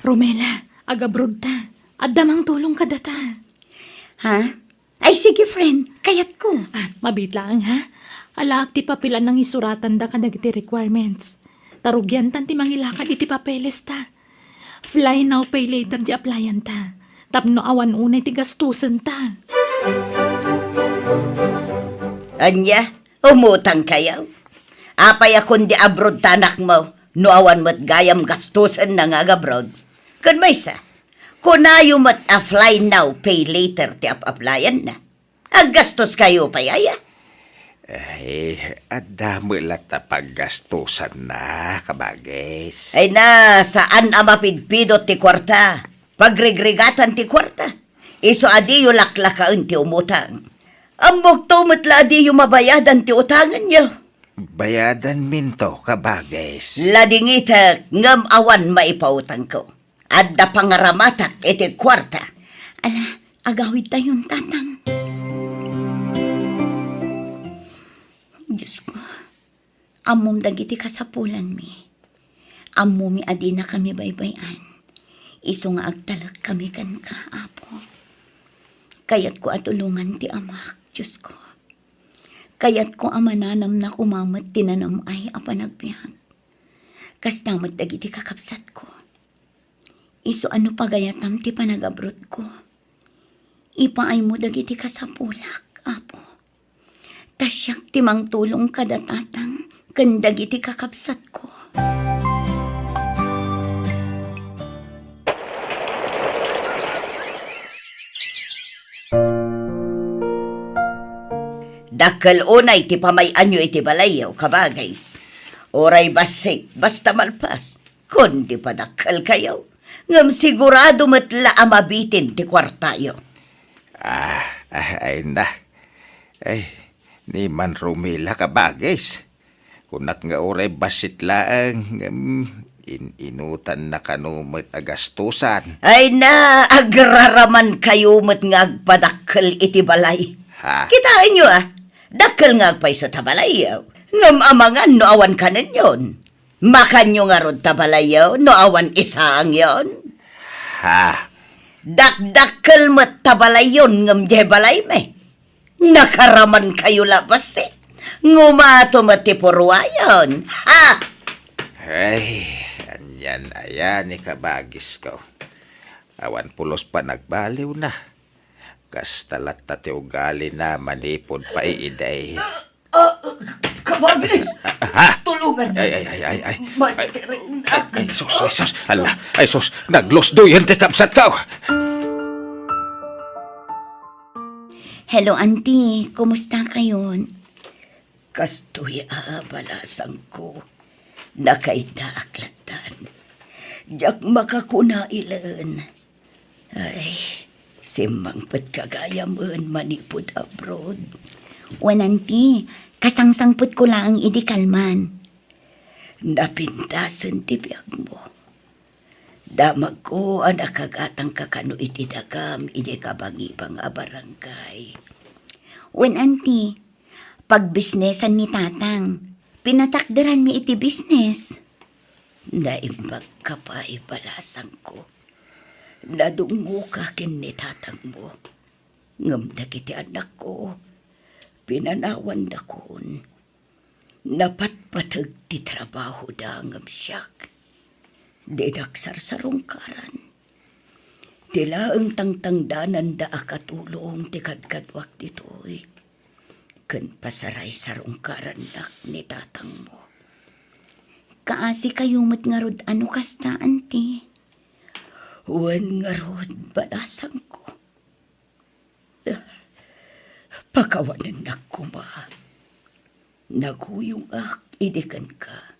Romela, agabroad ta. Adda mangtulong kadata. Ha? Ay, sige, friend. Kayatko. Ah, mabit laeng, ha? Alaak ti papel a nangisuratanda kadagiti requirements. Ta rugiantan ti mangilakad iti papeles ta. Fly now, pay later di applyan ta. Tapno awan unay ti gastusen ta. Ania? Umutang kayo? Apay a kundi abroad ta anakmo no awan met gayam gastusenna nga agabroad? Ken maysa, kunayo met a fly now, pay later ti ap-aplayanna. Aggastos kayo pay aya? Ay, adda met latta paggastusanna, kabagis. Ay na, saan a mapidpidot ti kuarta. Pagrigrigatan ti kuarta. Isu a diyo laklakaen ti umutang. Ammokto met la a diyo mabayadan ti utangenyo. Bayadanminto, kabagis. Ladingitek ngem awan maipautangko. Adda pangaramatak iti kuarta. Ala, agawidtayon, Tatang. Diosko, ammom dagiti kasapulanmi. Ammomi a dinakami baybay-an. Isu nga agtalekkami kenka, Apo. Kayatko a tulongan ti amak, Diosko. Kayatko a mananamna koma met ti nanam-ay a panagbiag. Kasta met dagiti kakabsatko. Isu a no pagayatam ti panagabroadko, ipaaymo dagiti kasapulak, Apo. Ta siak ti mangtulong kada Tatang ken dagiti kakabsatko. Dakkel unay ti pamay-anyo iti balayyo, kabagis. Uray bassit, basta malpas. Kundi padakkelkayo, ngem sigurado met la a mabitin ti kuartayo. Ah, ah, ay na. Ay, ni man Romela, kabagis. Kunak nga uray bassit laeng, ngem in-inutanna kano met a gastusan. Ay na, agraraman kayo met nga agpadakkel iti balay. Ha? Kitaenyo, ah, dakkel nga agpayso ta balayyo. Ngem amangan no awan kanenyon. Makanyo ngarud ta balayyo no awan isaangyon? Ha? Dakdakkel met ta balayyon ngem diay balaymi. Nakaraman kayo la bassit. Ngumato met ti purwayon. Ha? Ay, anian aya ni kabagisko. Awan pulos panagbaliwna. Kasta latta ti ugalina manipud pay idi. Ah, kabagis! Ha? Tulungan! Ay, ay, ay, ay, ay. Ay, ay, ay, sus, ay, sus. Ala, ay, sus. Naglusdoyan ti kabsatko. Hello, Auntie. Kumusta kayon? Kastoy a balasangko. Nakaidaak lattan. Diak makakuna ilen. Ay, simmangpetka gayamen manipud abroad. Wen, Auntie, kasangsangpetko laeng idi kalman. Napintasen ti biagmo. Damagko a nakagatangka kano iti dagam idiay kabangibang a barangay. Wen, Auntie, pagbisnesan ni Tatang. Pinatakderanmi iti bisnes. Naimbagka pay, balasangko. Nadungngoka ken ni tatangmo. Ngem dagiti annakko, pinanawandakon. Napatpateg ti trabahoda ngem siak, didak sarsarungkaran. Ti laeng tangtangdananda a katulong ti kadkaduak ditoy, ken pasaray sarungkarannak ni tatangmo. Kaasikayo met ngarud a no kasta, Auntie. Wen ngarud, balasangko. Pakawanennak koma. Naguyongak idi kenka.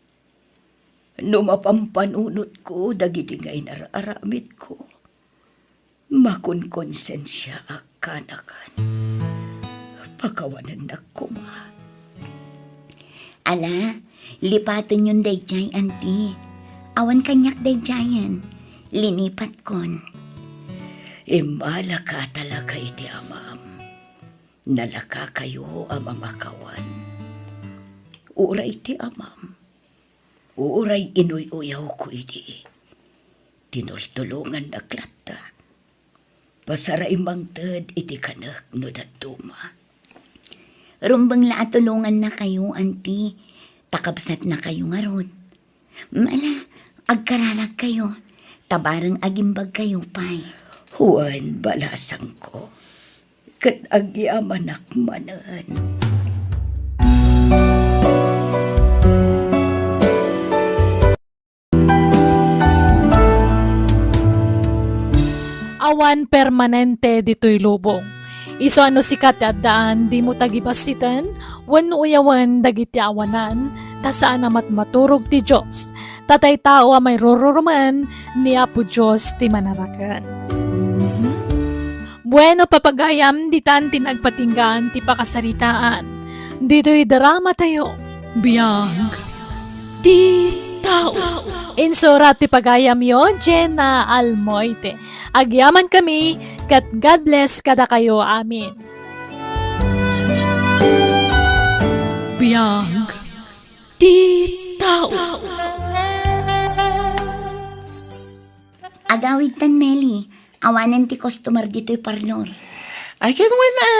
No mapampanunotko dagidi nga inar-aramidko, makonkonsensiaak kanakan. Pakawanennak koma. Ala, lipatenyon daydiay, Auntie. Awan kaniak daydiayen. Linipatkon. Immalaka talaga iti amam. Nalakakayo a mamakawan. Uray ti amam, uray inuy-uyawko idi, tinultulongannak latta. Pasaray mangted iti kanek no dadduma. Rumbeng la a tulongannakayo, Auntie, ta kabsatnakayo ngarud. Ala, agkararagkayo, ta bareng agimbagkayo pay. Wen, balasangko, ket agyamanak manen. Awan permanente ditoy lubong. Isu a no sika ti addaan, dimo tagibassiten wenno uyawen dagiti awanan, ta saan a matmaturog ti Dios. Ta tay tao a mairururumen ni Apo Dios ti manaraken. Bueno, papagayam, ditan ti nagpatinggaan ti pakasaritaan. Ditoy drama tayo. Biag ti tao. Insurat ti pagayamyo, Jenna Almoite. Agyaman kami, ket God bless kadakayo amin. Biag ti tao. Agawidtan, Meli. Awanen ti customer ditoy parlor. Ay, ket wen, a.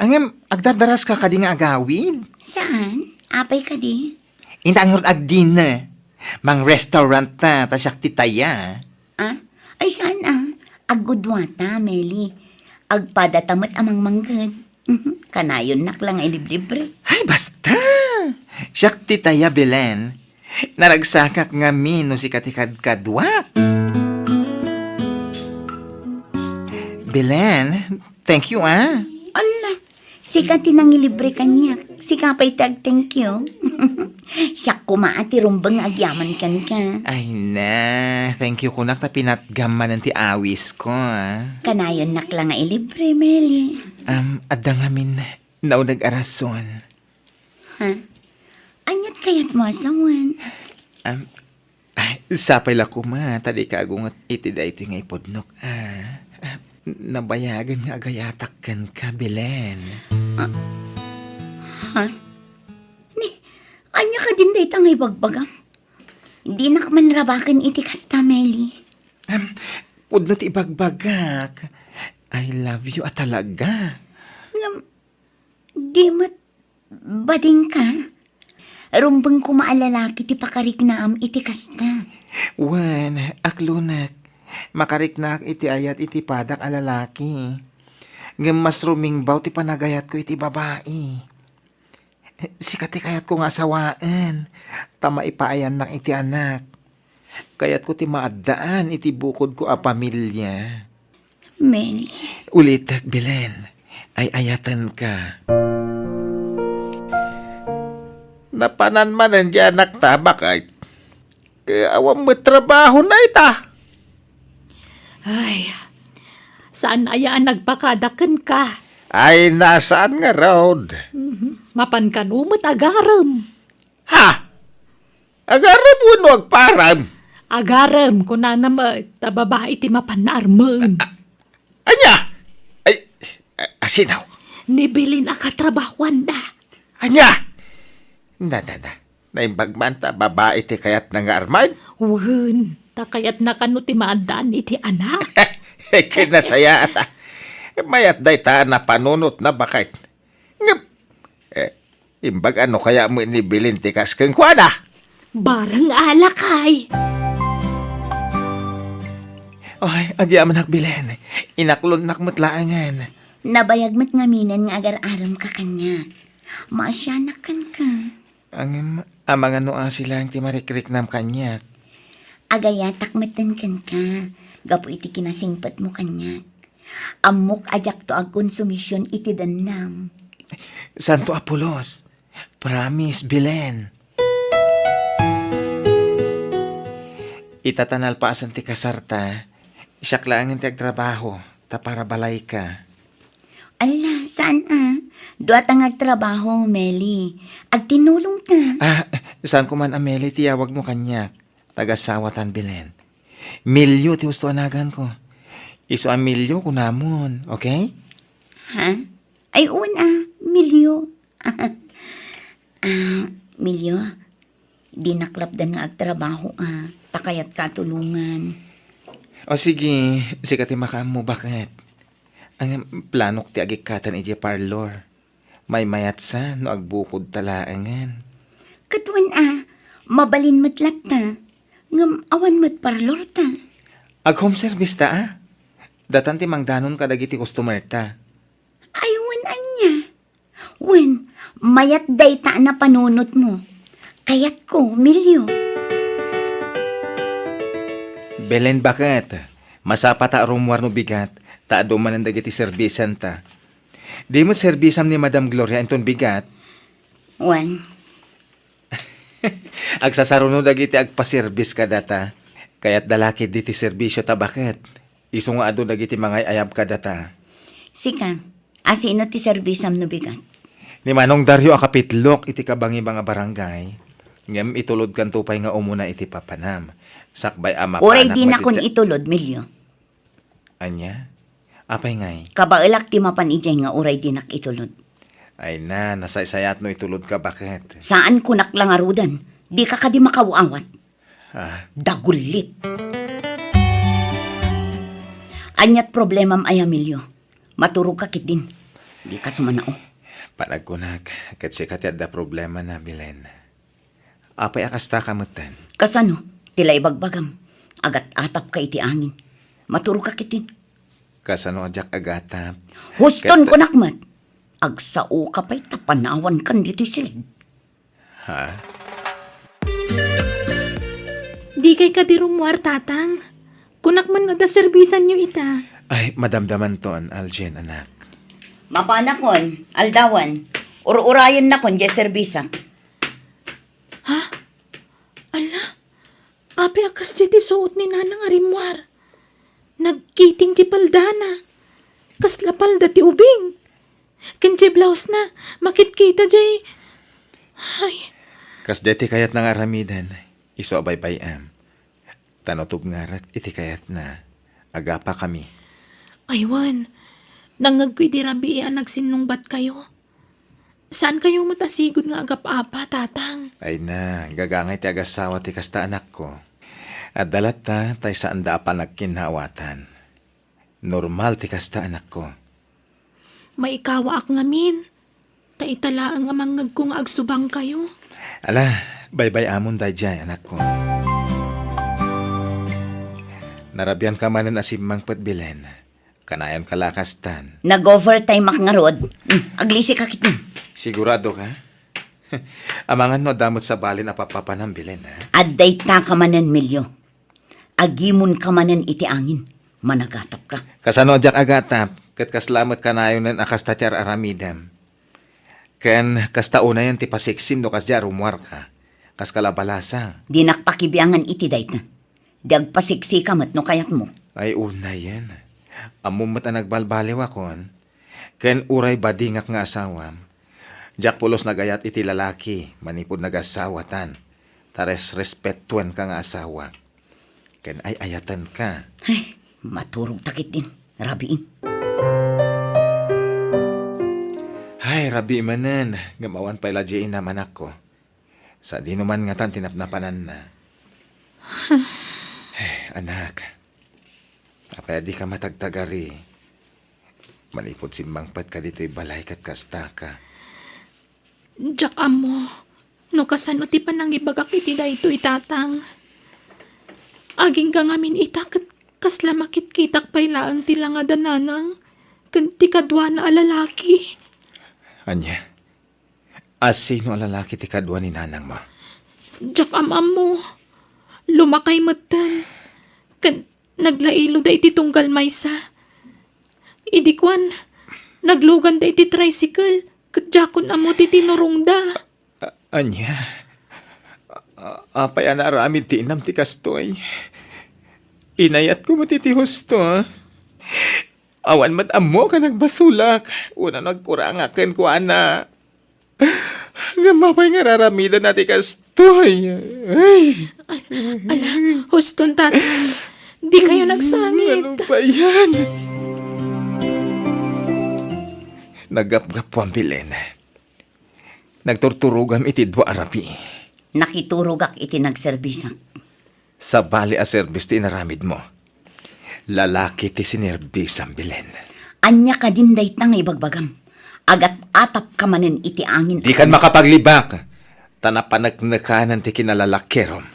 Ngem, agdardaraska kadi nga agawid? Saan? Apay kadi? Inta ngarud agdina. Mang-restaurant ta, ta siak ti taya. Ah? Ay, saan, a? Aggudua ta, Meli. Agpada ta met a mangmangged. Kanayonnak la nga iliblibre. Ay, basta! Siak ti taya, Belen. Naragsakak ngamin no sika ti kadkaduak. Belen, thank you, a. Ala, sika ti nangilibre kaniak. Sika pay ti ag-thank you. Siak koma a ti rumbeng nga agyaman kenka. Ay na, thank you kunak ta pinatgam manen ti awisko, a. Kanayonnak la nga ilibre, Meli. Um, adda ngamin nauneg a rason. Ha? Aniat kayatmo a sawen? Um, ay, sapay la koma, ta dika agunget iti daytoy nga ipudnok, a. Ah, nabayagen nga agayatak kenka, Belen. Ah, ha? Ni, ania kadin dayta nga ibagbagam? Dinak man rabaken iti kasta, Meli. Em, pudno ti ibagbagak. I love you a talaga. Ngem, di met badingka? Rumbeng koma a lalaki ti pakariknaam iti kasta. Wen, aklonek, makariknaak iti ayat iti padak a lalaki. Ngem mas rumingbaw ti panagayatko iti babai. Sika ti kayatko nga asawaen, ta maipaayannak iti anak. Kayatko ti maaddaan iti bukodko a pamilia. Meli. Ulitek, Belen. Ay-ayatenka. Napanan manen di anakta, baket. Ket awan met trabahona ita. Ay, saan aya a nagpakada kenka? Ay, na, saan ngarud? Mhm. Mapan kano met agarem. Ha? Agarem wenno agparem? Agarem, kunana met, ta babai ti mapan naarmen. A-, a-, ania? Ay, a-, asino? Ni Belen a katrabahoanda. Ania? Na, na, na. Naimbag man ta babai ti kayatna nga armen? Wen, ta kayatna kano ti maaddaan iti anak. Kinasayaat, a. Mayat dayta a napanunotna, baket. Ngem, eh, imbag a no kaya met ni Belen ti kas kenkuana? Bareng a lakay. Ay, agyamanak, Belen. Inaklonnak met laengen. Nabayag met ngaminen nga agar-aremka kaniak. Maasianak kenka. Ngem, amangan no asi laeng ti marikriknam kaniak. Agayatak metten kenka, gapu iti kinasingpetmo kaniak. Ammok a diakto agkonsumision iti dennam. Santo a pulos. Promise, Belen. Ita ta nalpasen ti kasarta, siak laengen ti agtrabaho, ta para balayka. Ala, saan a? Dua ta nga agtrabaho, Meli. Agtinulong ta. Ah, saan ko man a Meli ti yawagmo kaniak. Tagasawatan, Belen. Milyo ti husto a naganko. Isu a Milyo kunamon, okay? Ha? Ay, wen a, Milyo. Ah, Milyo, dinak lapdan nga agtrabaho a, ta kayatka a tulongan. O sige, sika ti makaammo, baket. Ang planok ti agikkaten idiay parlor. Maymayatsa no agbukodta laengen. Ket wen a, mabalin met latta. Ngem awan met parlorta. Ag-home service ta a. Datan ti mangdanon kadagiti customer ta. Ay, wen ania? Wen, mayat dayta a napanunotmo. Kayatko, Milyo. Belen, baket. Masapa ta a rummuar no bigat, ta adu manen dagiti serbisan ta. Di met serbisam ni Madam Gloria inton bigat. Wen. Agsasaruno dagiti agpaserbis kadata. Kayat da la ketdi ti serbisio ta baket. Isu nga adu dagiti mangay-ayab kadata. Sika, asino ti serbisam no bigat? Ni Manong Dario a kapitlok iti kabangiba nga barangay, ngem itulodkanto pay nga umuna iti papanam. Sakbay a mapanak. Uray dinakon itulod, Milyo. Ania? Apay ngay? Kabaelak ti mapan idiay nga uray dinak itulod. Ay na, nasaysayat no itulodka, baket. Saan kunak la ngaruden. Dika kadi makaw-awat. Ah. Dagullit. Aniat problemam aya, Milyo? Maturogka ketdin. Dika sumanao. Panagkunak, ket sika ti adda problema na, Belen. Apay a kasta ka metten? Kasano? Ti la ibagbagam. Agat-atapka iti angin. Maturogka ketdin. Kasano a diak agatap? Huston kunak met. Agsaoka pay ta panawankan ditoy siled. Ha? Dikay kadi rummuar, Tatang. Kunak man no adda serbisanyo ita. Ay, madamdamanton, Algin, anak. Mapanakon, aldawan. Ur-urayennakon diay serbisak. Ha? Ala, apay a kasdiay ti suot ni Nanang a rimmuar? Nagkiting ti paldana. Kasla palda ti ubing. Ken diay blouse na, makitkita diay. Ay. Kasdiay ti kayatna nga aramiden, isu a baybay-am. Ta no tubngarek iti kayatna, agapakami. Ay wen, nangngegko idi rabii a nagsinnungbatkayo. Saankayo met a sigud nga agap-apa, Tatang? Ay na, gagangay ti agassawa ti kasta, anakko. Adda latta, tay saanda a panagkinnaawatan. Normal ti kasta, anakko. Maikawaak ngamin, ta ita laeng a mangngegko nga agsubangkayo. Ala, baybay-amon daydiay, anakko. Narabianka manen a simmangpet, Belen. Kanayonka la a kastan. Nag-overtime-ak ngarud. Hmm, aglisika ketdin. Sigurado ka? Amangan no adda met sabalin a pappapanam, Belen, ha? Adda ita ka manen, Milyo. Agimonka manen iti angin. Managatapka. Kasano a diak agatap? Ket kasla met kanayonen a kasta ti ar-aramidem. Ken kasta unayen ti pasiksim no kasdiay a rummuarka. Kaska la balasang. Dinak pakibiangan iti dayta. Di agpasiksika met no kayatmo. Ay, unayen. Ammom met a nagbalbaliwakon. Ken uray badingak nga asawam, diak pulos nagayat iti lalaki manipud nagassawatan, ta res-, respetuenka nga asawa. Ken ay-ayatenka. Ay, maturog ta ketdin. Rabiin. Ay, rabii manen, ngem awan pay la diay inam, anakko. Sadino man ngatan ti napnapananna. Eh, anak, apay a dika matagtagari? Manipud simmangpetka ditoy balay ket kastaka. Diak ammo no kasano ti panangibagak iti daytoy, Tatang. Agingga ngamin ita ket Kasla makitkitak pay laeng ti langada, nanang, ken ti kaduana a lalaki. Ania? A sino a lalaki ti kadua ni nanangmo? Diak am-ammo. Lumakay metten. Ken naglailo da iti tunggal maysa. Idi kuan, naglugan da iti tricycle, ket diakon ammo ti tinurongda. A-, ania? A-, apay a naaramid ti inam ti kastoy? Inayatko met iti husto, a? Awan met ammo a nagbasolak, wenno nagkurangak kenkuana. Ngem apay nga ar-aramidenna ti kastoy? Ay! Ala, huston, tatang. Dikayo nagsangit. Ano ba yan? Naggapgapuam, Belen. Nagturturogam iti dua a rabii. Nakiturogak iti nagserbisak. Sabali a serbis ti inaramidmo. Lalaki ti sinerbisam, Belen. Ania kadin dayta nga ibagbagam? Agat-atapka manen iti angin. Dikan makapaglibak, ta napaneknekanan ti kinalalakirom.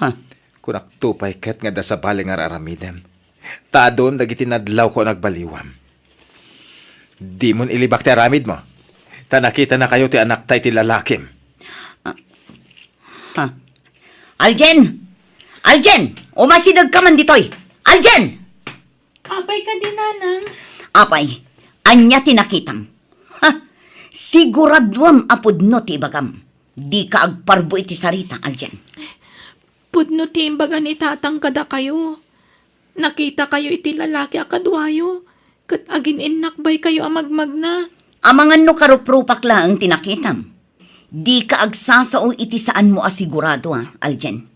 Ha? Kunakto pay ket nga adda sabali nga ar-aramidem. Ta adun dagiti nadlawko a nagbaliwam. Dimon ilibak ti aramidmo, ta nakitanakayo ti anakta iti lalakim. Ah, ha? Aljen! Aljen! Umasidegka man ditoy! Aljen! Apay kadi, nanang? Apay, ania ti nakitam? Ha? Siguraduam a pudno ti ibagam. Dika agparbo iti sarita, Aljen. Pudno ti imbaga ni tatang kadakayo. Nakitakayo iti lalaki a kaduayo, ket agin-innakbaykayo a magmagna. Amangan no karuprupak laeng ti nakitam. Dika agsasao iti saanmo a sigurado, a, Aljen.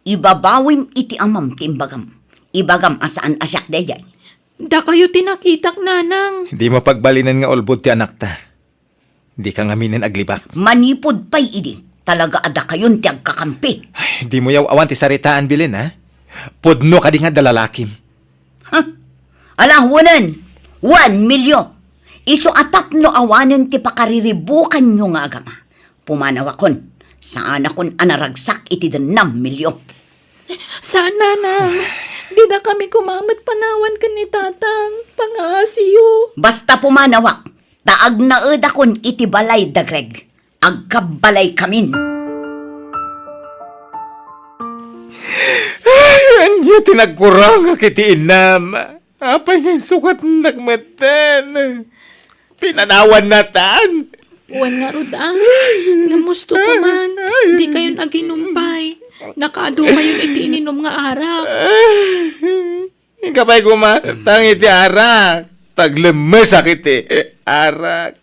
Ibabawim iti amam ti imbagam. Ibagam a saan a siak daydiay. Dakayo ti nakitak, nanang. Dimo pagbalinen nga ulbod ti anakta. Dika ngaminen aglibak. Manipud pay idi, talaga a dakayon ti agkakampi. Ay, dimo yaw-awan ti saritaan, Belen, ha? Pudno kadi nga adda lalakim. Ha? Ala, wanen, wen, Milio. Isu a tapno awanen ti pakariribukanyo nga agama. Pumanawakon, saanakon a naragsak iti dennam, Milio. Saan, nanang. Dida kami kumamet panawan ken ni tatang. Pangaasiyo. Basta pumanawak, ta agnaedakon iti balay da Greg. Agkabbalaykamin. Ay, ania ti nagkurangak iti inam? Apay nga insukatnak metten? Pinanawannatan? Wen ngarud, a. Namusto ko man. Dikayon aginumpay. Nakaadu kayon iti ininom nga arak. Inkapay kumatang iti arak. Taglemmesak iti arak.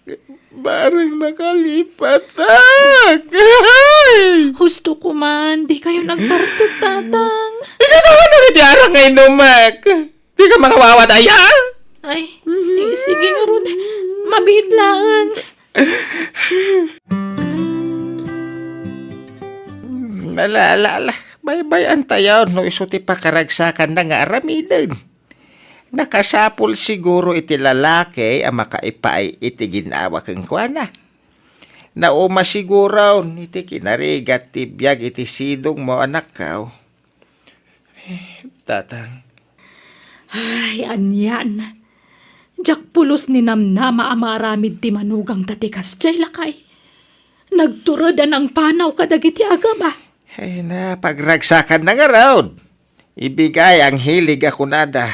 Bareng nakalipatak. Husto ko man, dikayon agbartek, tatang. Ikatawanak iti arak nga inumek. Dika makawawadaya? Ay, eh, sige ngarud. Mabiit laeng. Ala, ala, ala. Baybay-antayo no isu ti pakaragsakanna nga aramiden. Nakasapul siguro iti lalaki a makaipaay iti ginawa kenkuana. Nauma siguron iti kinarigat ti biag iti sidongmo, anakko. Eh, tatang. Ay, anian. Diak pulos ni namnama a maaramid ti manugangta ti kasdiay, lakay. Nagtured a nangpanaw kadagiti agama. Ay na, pagragsakanna ngarud. Ibigay ang hilig a kunada.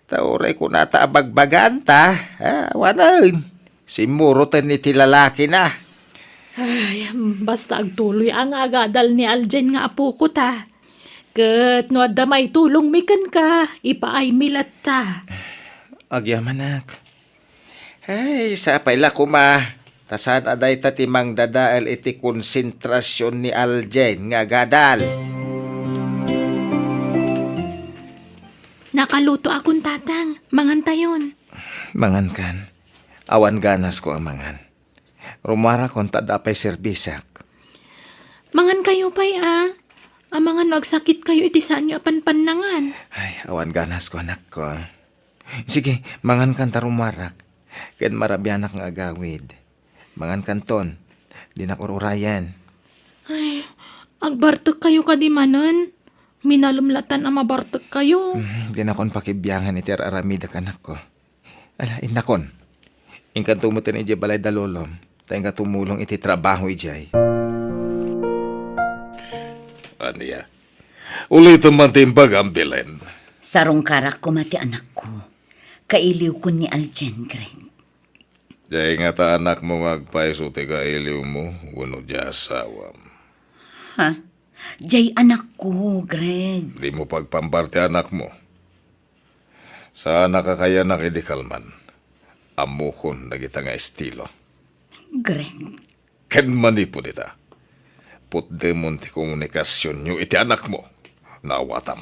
Ta uray kunata a bagbaganta, a, awanen. Simmuroten iti lalakina. Ay, basta agtuloy a nga agadal ni Aljen nga apoko ta. Ket no adda maitulongmi kenka, ipaaymi latta. Agyamanak. Ay, sapay la koma. Ta saan a dayta ti mangdadael iti konsentrasion ni Aljen nga agadal. Nakalutoakon, tatang. Mangantayon. Mangankan. Awan ganasko a mangan. Rumuarakon ta adda pay serbisak. Mangankayo pay, a. Amangan no agsakitkayo iti saanyo a panpannangan. Ay, awan ganasko, anakko. Sige, mangankan ta rumuarak. Ken marabianak nga agawid. Mangankanton. Dinak ur-urayen. Ay, agbartekkayo kadi manen? Minalem latan a mabartekkayo. Mm, dinakon pakibiangan iti ar-aramidek, anakko. Ala, innakon. Inkanto metten idiay balay da lolom, ta inka tumulong iti trabaho idiay. Ania? Ulitem man ti imbagam, Belen. Sarungkarak koma ti anakko. Kailiwkon ni Aljen, Greg. Diay ngata anakmo nga agpayso ti kailiwmo wenno diay asawam? Ha? Diay anakko, Greg. Dimo pagpambar ti anakmo. Saanak a kayanak idi kalman. Ammokon dagita nga estilo. Greg. Ken manipud ita, putdemon ti komunikasionyo iti anakmo. Naawatam.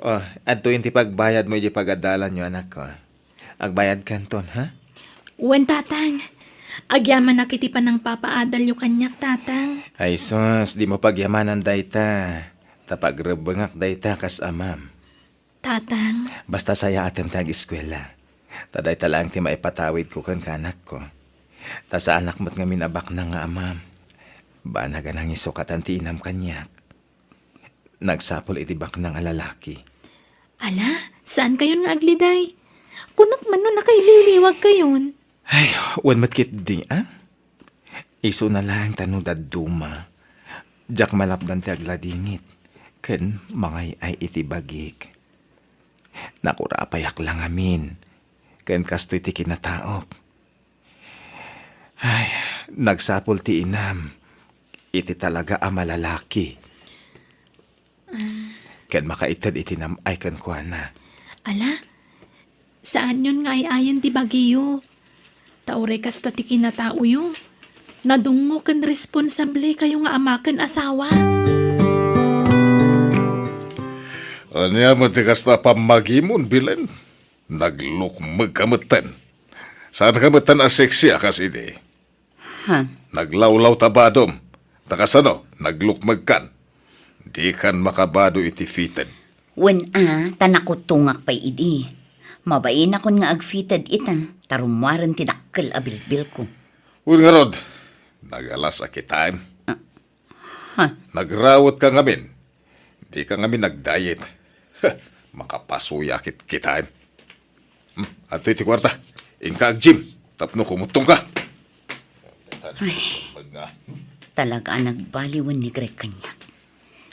Oh, adtoyen ti pagbayadmo idiay pagadalanyo, anakko. Agbayadkanton, ha? Wen, Tatang. Agyamanak iti panangpapaadalyo kaniak, Tatang. Ay sus, dimo pagyamanan dayta. Ta pagrebbengak dayta kas amam. Tatang. Basta sayaatem ti ageskuela. Ta dayta laeng ti maipatawidko kenka, anakko. Ta saanak met ngamin a baknang nga amam. Banag a nangisukatan ti inam kaniak. Nagsapul iti baknang a lalaki. Ala, saankayon nga agliday? Kunak man no nakailiwliwagkayon. Ay, wen met ketdi, a? Isuna laeng ta no dadduma, diak malapdan ti agladingit ken mangay-ay iti bagik. Nakurapayak la ngamin, ken kastoy ti kinataok. Ay, nagsapul ti inam iti talaga a malalaki. Ken makaited iti nam-ay kenkuana. Ala, saanyon nga ay-ayen ti bagiyo. Ta uray kasta ti kinataoyo, nadungngo ken responsablekayo nga ama ken asawa. Ania met ti kasta a pammagimon, Belen? Naglukmegka metten. Saanka metten a sexy a kas idi. Ha? Naglawlaw ta badom. Ta kasano, naglukmegkan. Dikan makabado iti fitted. Wen a, ta nakutongak pay idi. Mabainakon nga agfitted ita, ta rummuaren ti dakkel a bilbilko. Wen ngarud, nagalas a kitaem. Ah, ha? Nagrawetka ngamin. Dika ngamin nagdiet. Makapasuyak ket kitaem. Hmm, adtoy ti kuarta. Inka ag-gym tapno kumuttongka. Ay, talaga a nagbaliwen ni Greg kaniak.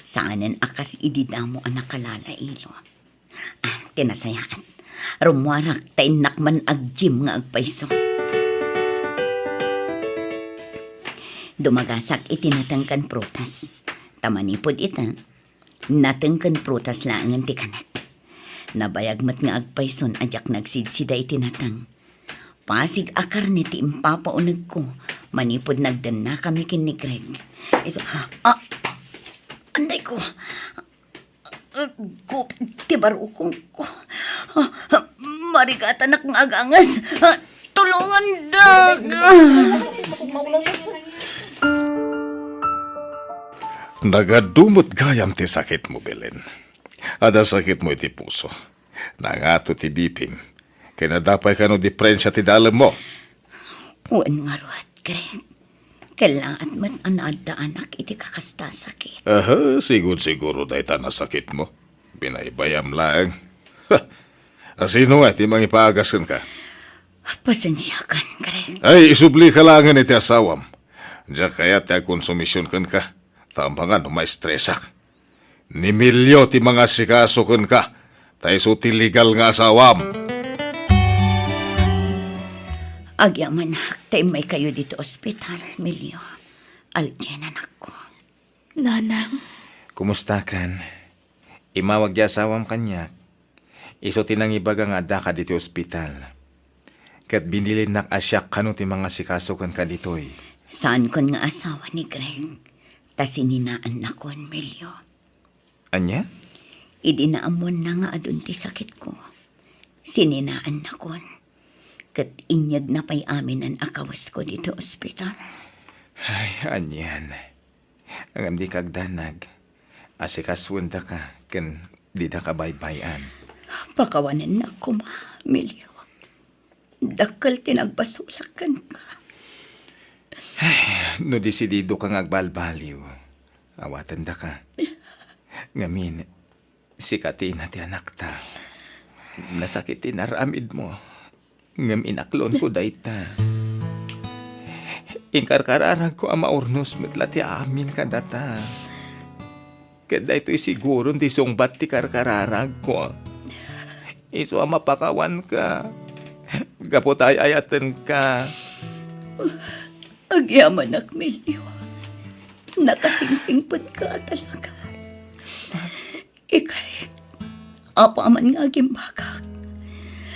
Saanen a kas idi damo a nakalalailo. Ah, ti nasayaat. Rummuarak ta innak man ag-gym nga agpayso. Dumagasak iti natengken prutas. Ta manipud ita, nateng ken prutas laengen ti kanek. Nabayag met nga agpayson a diak nagsidsida iti nateng. Pasig a karne ti impapaunegko manipud nagdennakami ken ni Greg. Isu, ah! Andayko! Aggup ti barukongko. Ah, marigatanak nga agangas. Ah, tulongandak! Nagadu met gayam ti sakitmo, Belen. Adda sakitmo iti puso. Nangato ti B P-m. Ken adda pay kano diperensia ti dalemmo. Wen ngarud, Greg. Kellaat met a naaddaanak iti kakasta a sakit. Aha, sigud-siguro dayta a sakitmo. Binaybayam laeng. Ha! Asino nga ti mangipaagas kenka? Pasensiakan, Greg. Ay, isublika laengen iti asawam. Diak kayat ti agkonsumision kenka. Ta amangan no maestresak. Ni Melio ti mangasikaso kenka, ta isu ti legal nga asawam. Agyamanak ta immaykayo ditoy ospital, Melio. Aljen, anakko. Nanang. Kumustakan? Immawag ti asawam kaniak. Isu ti nangibaga nga addaka ditoy ospital. Ket binilinnak a siak kano ti mangasikaso kenka ditoy. Saankon nga asawa ni Greg, ta sininaannakon, Melio. Ania? Idi naammoanna nga adun ti sakitko, sininaannakon. Ket inyegna pay aminen a kawesko ditoy ospital. Ay, anian. Ngem dika agdanag. Asikasuendaka ken didaka baybay-an. Pakawanennak koma, Melio. Dakkel ti nagbasolak kenka. Ay, no desididoka nga agbalbaliw, Awatendaka. Ngamin, sika ti ina ti anakta. Nasakit ti inaramidmo. Ngem inaklonko dayta. Inkarkararagko a maurnos met la ti amin kadata. Ket daytoy siguron ti sungbat ti karkararagko. Isu a mapakawanka. Gapu ta ay-ayatenka. Agyamanak, Melio. Nakasingsingpetko a talaga. Ikarik, apaman nga agimbagak,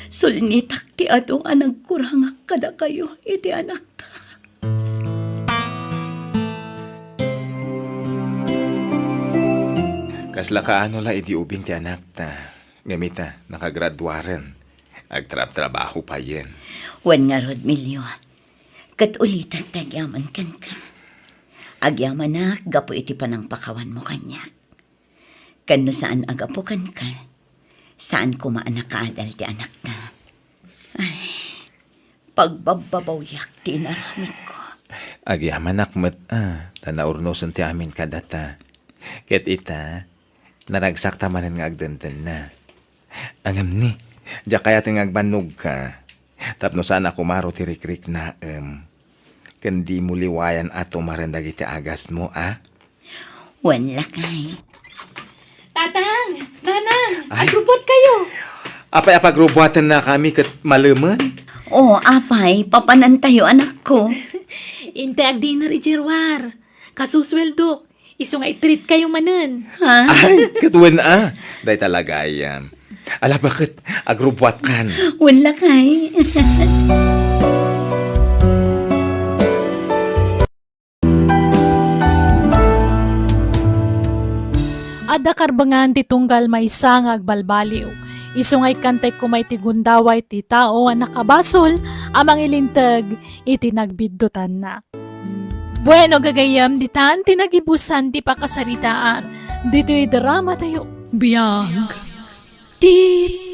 sulnitak ti adu a nagkurangak kadakayo iti anakta. Kasla kaano la idi ubing ti anakta, ngem ita, nakagraduaren, agtrabtrabaho payen. Wen ngarud, Melio, ket ulitek ti agyaman kenka. Agyamanak gapu iti panangpakawanmo kaniak. Ken no saan a gapu kenka, saan koma a nakaadal ti anakta. Ay, pagbabbabawiak ti inaramidko. Agyamanak met, a, ta naurnosen ti amin kadata. Ket ita, naragsakta manen nga agdendenna. Ngem ni, diak kayaten nga agbannogka. Tapno saan a kumaro ti rikriknaem. Ken dimo liwayan a tumaren dagiti agasmo, a? Wen, lakay. Tatang! Nanang! Ay. Agrubbuatkayo! Apay a pagrubuatennakami ket malemen? O, apay, papanantayo, anakko. Intay agdinner idiay ruar. Kasusueldok. Isu nga i-treat kayo manen. Ha? Ay, ket wen a. Dayta la gayam. Ala, baket, agrubbuatkan. Wen, lakay. Adda karbengan ti tunggal maysa nga agbalbaliw. Isu nga ikkantek koma iti gundaway ti tao a nakabasol a mangilinteg iti nagbiddutanna. Bueno, gagayyem, ditan ti nagibusan ti pakasaritaan ditoy drama tayo. Biag ti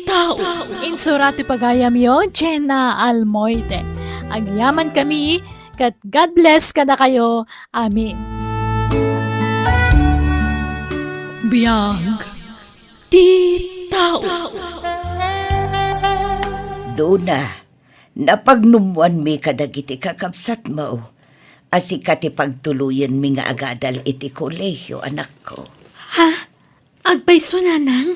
tao. Insura ti pagayamyo, Jenna Almoite. Agyaman kami, ket God bless kadakayo. Amen. Biag ti tao. Duna, napagnummuanmi kadagiti kakabsatmo a sika ti pagtuloyenmi nga agadal iti kolehio, anakko. Ha? Agpayso, nanang?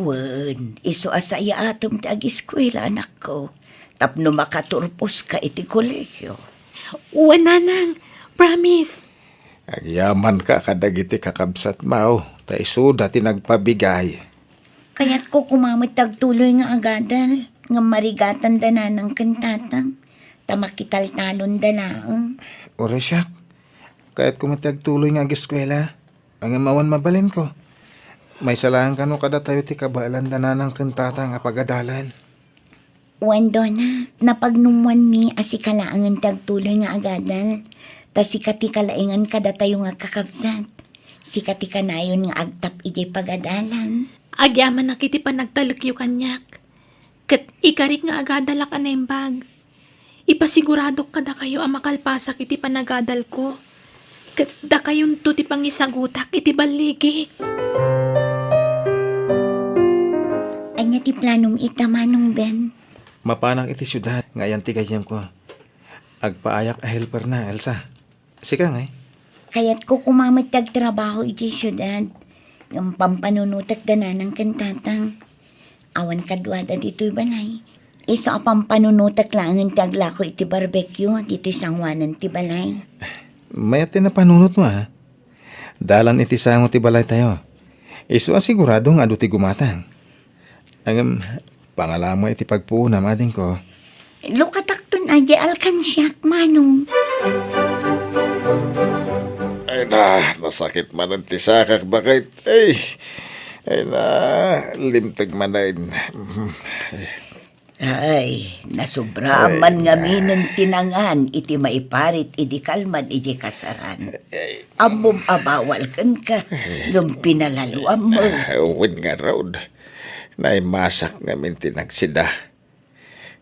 Wen, isu a saatem ti agiskuela, anakko, tapno makaturposka iti kolehio. Wen, nanang. Promise. Agyamanka kadagiti kakabsatmo, ta isuda ti nagpabigay. Kayatko koma met ti agtuloy nga agadal, ngem marigatanda nanang ken tatang, ta makitaltalonda laeng. Uray siak, kayatko met ti agtuloy nga agiskuela, ngem awan mabalinko. Maysa laeng kano kadatayo ti kabaelanda nanang ken tatang a pagadalan. Wen, Dona, napagnummuanmi a sika laengen ti agtuloy nga agadal, ta sika ti kalaengan kadatayo nga kakabsat. Sika ti kanayon nga agtap idiay pagadalan. Agyamanak iti panagtalekyo kaniak, ket ikarik nga agadalak a naimbag. Ipasiguradok kadakayo a makalpasak iti panagadalko, ket dakayonto ti pangisagutak iti balligi. Ania ti planom ita, Manong Ben? Mapanak iti siudad nga ayan ti gayyemko. Agpaayak a helperna, Elsa. Sika ngay? Kayatko koma met ti agtrabaho iti siudad, ngem pampanunotek da nanang ken tatang. Awan kaduada ditoy balay. Isu a pampanunotek laengen ti aglako iti barbecue ditoy sangoanan ti balay. Mayat ti napanunotmo, a. Dalan iti sango ti balaytayo. Isu a sigurado nga adu ti gumatang. Ngem, pangalamo iti pagpuonam, adingko. Lukatakton a di alkansiak, Manong. Ay na, nasakit manen ti sakak, baket. Ay, ay na, limteg manen. Ay, nasubra man ngaminen ti nangan iti maiparit idi kalman iti kasaran. Ammom a bawal kenka, ngem pinalaluam. Ah, wen ngarud, naimasak ngamin ti nagsida.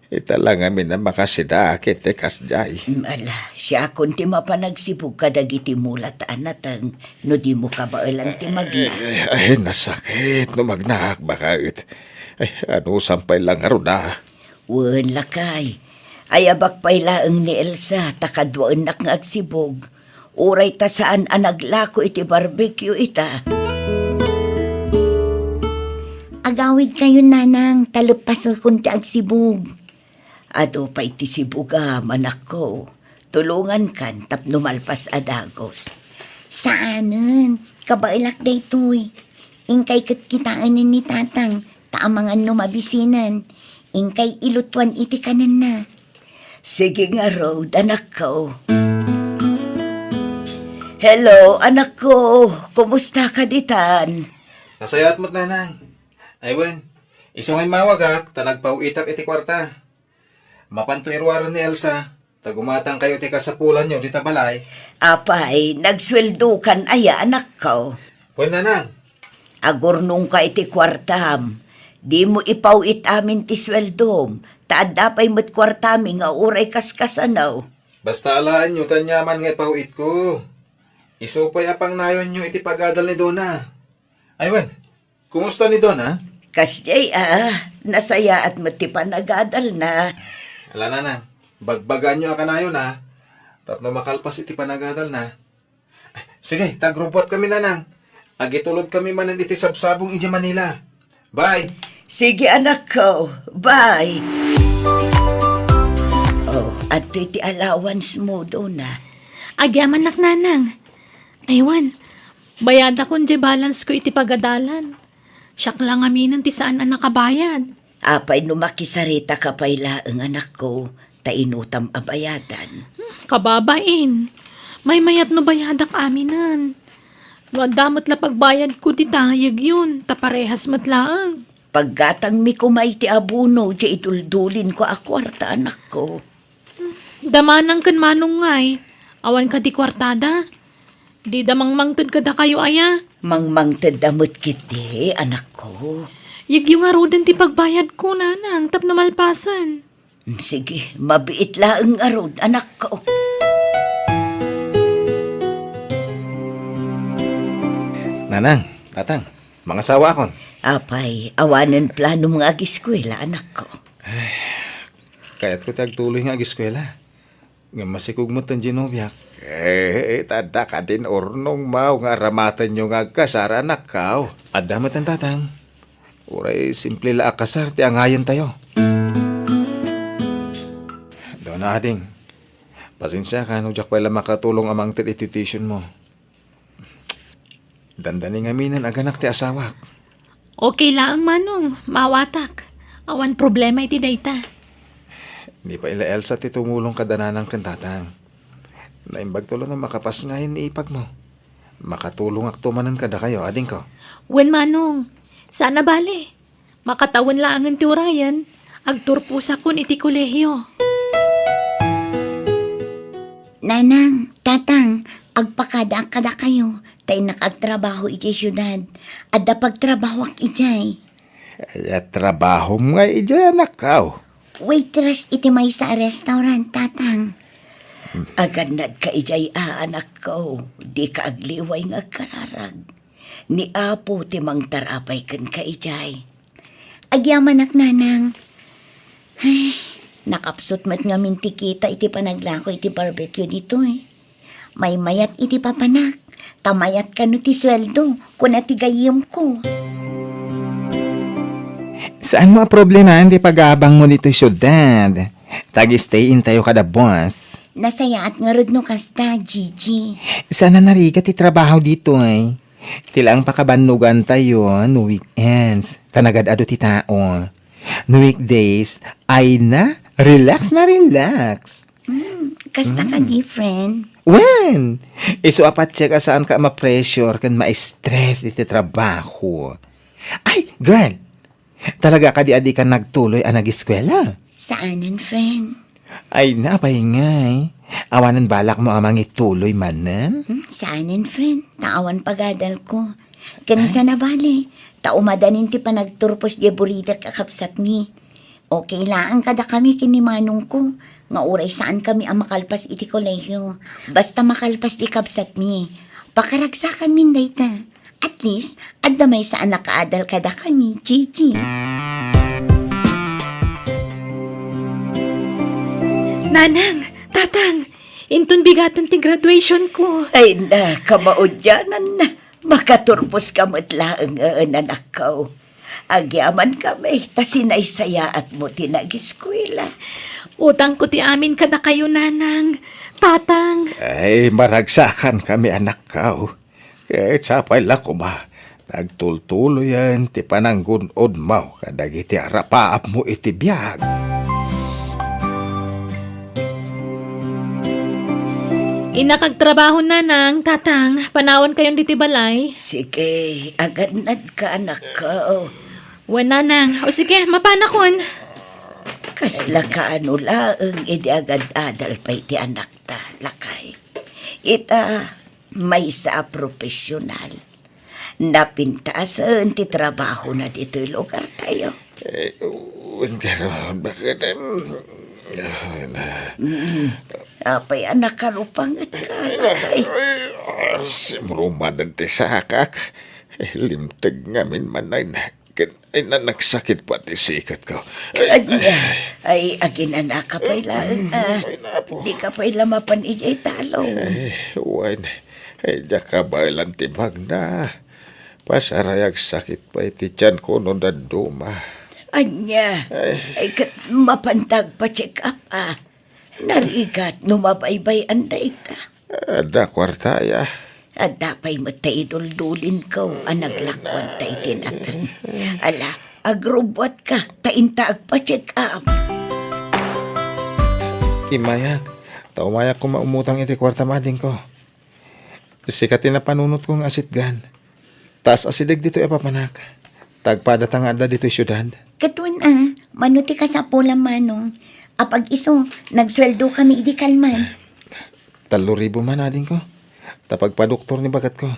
Ita la ngamin a makasidak iti kasdiay. Mm, ala, siakon ti mapan agsibug kadagiti mulat a nateng no dimo kabaelan ti magna. Ay, ay, nasakit no magnaak baket. Ay, anusam pay la ngarud a? Wen, lakay. Ayabak pay laeng ni Elsa ta kaduaennak nga agsibug. Uray ta saan a naglako iti barbecue ita. Agawidkayon, nanang, ta leppasekon ti agsibug. Adu pay ti sibugam, anakko. Tulongankan tapno malpas a dagus. Saanen, kabaelak daytoy. Inkay ket kitaenen ni tatang, ta amangan no mabisinan. Inkay ilutuan iti kanenna. Sige ngarud, anakko. Hello, anakko. Kumusta ka ditan? Nasayaat met, nanang. Ay wen, isu nga immawagak ta nagpaw-itak iti kuarta. Mapanto iruaren ni Elsa, ta gumatangkayo ti kasapulanyo dita balay. Apay, nagsueldokan aya, anakko? Wen, nanang. Agurnongka iti kuartam. Dimo ipaw-it amin ti sueldom, ta adda pay met kuartami nga uray kaskasano. Basta alaenyo ti aniaman nga ipaw-itko. Isu pay a pangnayonyo iti pagadal ni Dona. Ay wen, kumusta ni Dona? Kasdiay a, nasayaat met ti panagadalna. Ala, nanang, bagbagaanyo a kanayona, tapno makalpas iti panagadalna. Sige, ta agrubbuatkami, nanang. Agitulodkami manen iti sabsabong idiay Manila. Bye! Sige, anakko. Bye! Oh, adtoy ti allowance mo, Dona. Agyamanak, nanang. Ay wen, bayadakon diay balance ko iti pagadalan. Siak la ngaminen ti saan a nakabayad. Apay no makisaritaka pay laeng, anakko, ta inutam a bayadan. Hmm, kababain. Maymayat no bayadak aminen. No adda met la pagbayadko dita, yegyon, ta parehas met laeng. Paggatangmi koma iti abono diay iduldulinko a kuarta, anakko. Damanang ken manong ngay, awan kadi kuartada? Dida mangmangted kadakayo aya? Mangmangtedda met ketdi, anakko. Yegyo ngaruden ti pagbayadko, nanang, tapno malpasen. Mm, sige, mabiit laeng ngarud, anakko. Nanang, tatang, mangasawaakon. Apay, awanen planom nga agiskuela, anakko? Kayatko ti agtuloy nga agiskuela. Ngem masikog met ti nobiak. Eh, ta adda kadin urnongmo nga aramatenyo nga agkasar, anakko? Adda met, tatang. Uray simple la a kasar ti angayentayo. Dona, ading, pasensiaka no diak pay la makatulong a mangted iti tuitionmo. Dandani ngaminen aganak ti asawak. Okay laeng, manong, maawatak. Awan problema iti dayta. Ni pay la Elsa ti tumulong kada nanang ken tatang. Naimbagto la no makapasngayen ni ipagmo. Makatulongakto manen kadakayo, adingko. Wen, manong, saan a bale. Makatawen laengen ti urayen, agturposakon iti kolehio. Nanang, tatang, agpakadaak kadakayo, ta innak agtrabaho iti siudad. Adda pagtrabahoak idiay. Aya trabahom nga idiay, anakko? Waitress iti maysa a restaurant, tatang. Agannadka idiay a, anakko, dika agliway nga agkararag. Ni Apo ti mangtarabay kenka idiay. Agyamanak, nanang. Ay, nakapsut met ngamin ti kita iti panaglako iti barbecue ditoy. Maymayat iti papanak, ta mayat kano ti sueldo, kuna ti gayyemko. Saanmo a problemaen ti pag-aabangmo ditoy siudad? Tag-stay-in tayo kada boss. Nasayaat ngarud no kasta, Gigi. Saan a narigat ti trabaho ditoy? Ti laeng pakabannogan tayo no weekends, ta nagad-adu ti tao. No weekdays, ay na, relax na relax. Mm, kasta ka, mm, different. Wen, isu a patiek a saanka a ma-pressure ken ma-stress iti trabaho. Ay, girl, talaga kadi a dika nagtuloy a nagiskuela? Saanen, friend. Ay, napay ngay. Awanen balakmo a mangituloy manen? Hmm, saanen, friend. Ta awan pagadalko. Ken ay, saan a bale, ta umadanin ti panagturpos diay buridak a kabsatmi. Okay laeng kadakami ken ni manongko nga uray saankami a makalpas iti kolehiyo. Basta makalpas ti kabsatmi, pakaragsakanmin dayta. At least, adda maysa a nakaadal kadakami, Gigi. Nanang, Tatang, inton bigaten ti graduation ko. Ay na, kamaudianan na. Makaturpos ka met laeng, eh, anakko. Agyaman kami, ta sinaysayaat mo ti nagiskwela. Utangko ti amin kadakayo, Nanang, Tatang. Ay, maragsakan kami, anakko. Ket sapay la koma, nagtultuloyen ti pananggun-odmo kadagiti arapaapmo iti biag. Innak agtrabaho, Nanang, Tatang, panawankayon ditoy balay. Sige, agannadka, anakko. Wen, Nanang. O sige, mapanakon. Kasla kaano laeng idi agad-adal pay ti anakta, lakay. Ita, maysa a profesional. Napintasen ti trabahona ditoy lugartayo. Eh, wen garud, bakit, em, ah, na- Mm. Apay a nakarupangetka, lakay? Ay, ah, simrumadan ti sakak. Eh, limteg ngamin man ay na-, ken ay na-, nagsakit pay ti siketko. Ay, ania? Ay, aginanaka pay laeng, ah. Ay, napo. Dika pay la mapan idiay talong. Ay, wen. Ay, diak kabaelan ti magna. Pasarayag sakit pay ti tianko no dadduma. Ania? Ay. Ay, ket mapanta agpa-check up, ah. Narigat no mabaybay-an dayta. Adda kuarta, ya. Adda pay met ta iduldulinko a naglakuanta iti nateng. Ala, agrubbuatka, ta inta agpa-check up. Immayak, ta umayak koma umutang iti kuartam, adingko. Sika ti napanunotko nga asitgan. Ta as-asideg ditoy a papanak. Ta agpadata nga adda ditoy siudad. Ket wen a, mano ti kasapulam, Manong? Apag-isu, nagsueldo kami idi kalman. Tallo ribu man, adingko. Ta pagpadoktor ni baketko.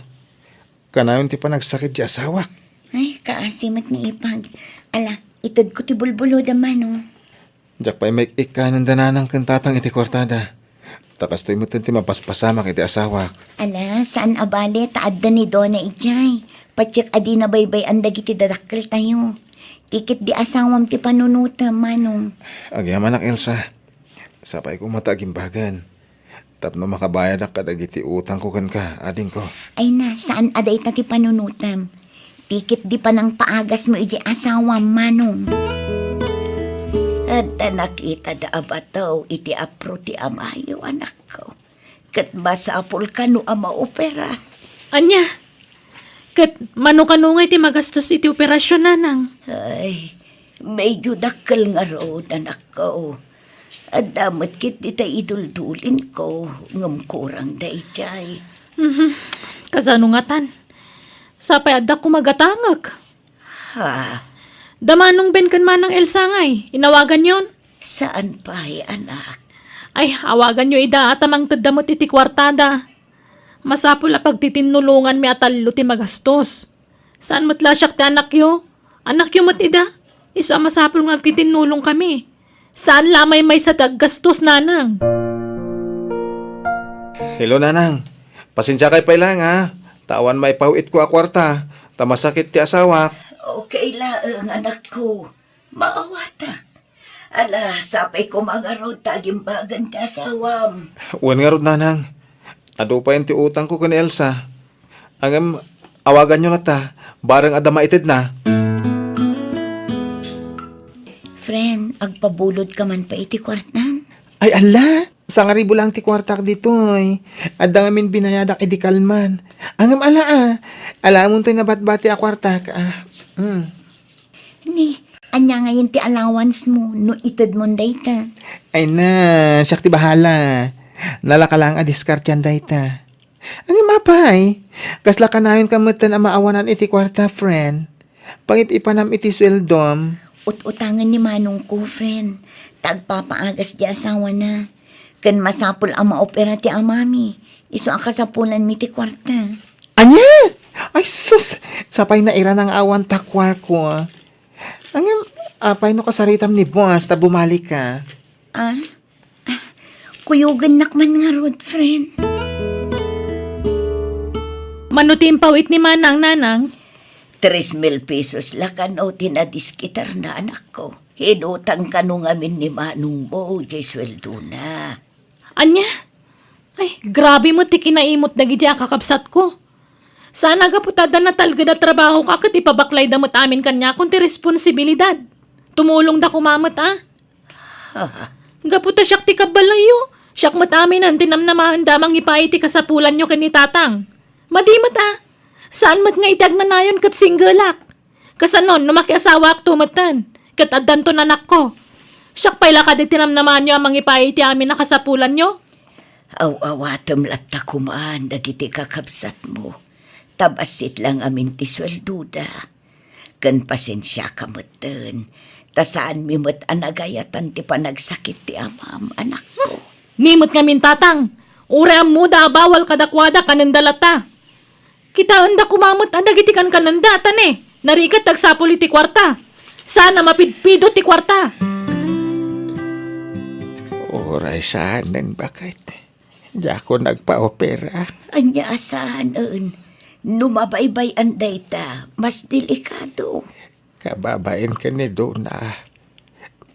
Kanayon ti panagsakit ti asawak. Ay, kaasi met ni Ipag. Ala, itedko ti bulbulodam, Manong. Diak pay maik-ikkanen da nanang ken tatang iti kuartada. Ta kastoy metten ti mapaspasamak iti asawak. Ala, saan a bale ta adda ni Dona idiay. Patiek a dina baybay-an dagiti dadakkeltayo. Ti ket di asawam ti panunotem, Manong. Agyamanak, Elsa. Sapay koma ta agimbagan. Tapno makabayadak kadagiti utangko kenka, adingko. Ay na, saan a dayta ti panunotem. Ti ket di panangpaagasmo iti asawam, Manong. Adda nakitada a bato iti apro ti amayo, anakko. Ket masapul kano a maopera. Ania? Ket mano-kano ngay ti magastos iti operasion, nanang? Ay, medyo dakkel ngarud, anakko. Adda met ket dita iduldulinko, ngem kurang daydiay. Mhm. Kasano ngatan? Sapay adda koma gatangek. Ha? Da Manong Ben ken Manang Elsa ngay, inawaganyon? Saan pay, anak? Ay, awaganyo ida, ta mangtedda met iti kuartada. Masapul a pagtitinnulonganmi a tallo ti magastos. Saan met la siak ti anakyo? Anakyo met ida. Isu a masapul nga agtitinnulongkami. Saan la a maymaysa ti aggastos, nanang. Hello, nanang. Pasensiakay pay laeng, a. Ta awan maipaw-itko a kuarta, ta masakit ti asawak. Okay laeng, anakko. Maawatak. Ala, sapay koma ngarud ta agimbagan ti asawam. Wen ngarud, nanang. Adu payen ti utangko ken ni Elsa. Ngem, awaganyo latta, bareng adda maitedna. Friend, agpabulodka man pay iti kuartam? Ay, ala! Sangaribu laeng ti kuartak ditoy. Adda ngamin binayadak idi kalman. Ngem ala, a. Alaem toy nabatbati a kuartak, a. Mm. Ni, ania ngayen ti allowance mo no itedmon dayta? Ay na, siak ti bahala. Nalaka laeng a diskartean dayta. Ngem apay, kasla kanayonka metten a maawanan iti kuarta, friend? Pangip-ipanam iti sueldom. Ut-utangen ni manongko, friend, ta agpapaagas ti asawana. Ken masapul a maopera ti amami, isu a kasapulanmi ti kuarta. Ania? Ay sus, sapay nairana nga awan ta kuarko. Ngem, Apay no kasaritam ni boss ta bumalik ka? Ah? Ah, kuyogennak man ngarud, friend. Mano ti impawit ni Manang, Nanang? Tres mil pesos la kano ti nadiskitarna, anakko. Inutang kano ngamin ni manongmo, diay sueldona. Ania? Ay, grabe met ti kinaimot dagiti a kakabsatko. Saan a gapu ta adda natalged a trabaho ka ket ipabaklayda met amin kaniakon ti responsibilidad. Tumulongda koma met, a. Gapu ta siak ti kabbalayyo, siak met aminen ti namnamaenda a mangipaay iti kasapulanyo ken ni Tatang. Madi met, a. Saan met nga iti agnanayon ket singgelak. Kasanon no makiasawaakto metten, ket addanton anakko? Siak pay la kadi ti namnamaanyo a mangipaay iti amin a kasapulanyo? Aw-awatem latta koman dagiti kakabsatmo, ta bassit la ngamin ti sueldoda. Ken pasensiaka metten, ta saanmi met a nagayatan ti panagsakit ti amam, anakko. Ni met ngamin, Tatang, uray ammoda a bawal kadakuada, kanenda latta. Kitaenda koma met a dagiti kankanenda, ta ne, narigat ti agsapul iti kuarta. Saan a mapidpido ti kuarta. Uray saanen, baket. Diakon agpaopera. Ania a saanen? No mabaybay-an dayta, mas delikado. Kababain ken ni Dona,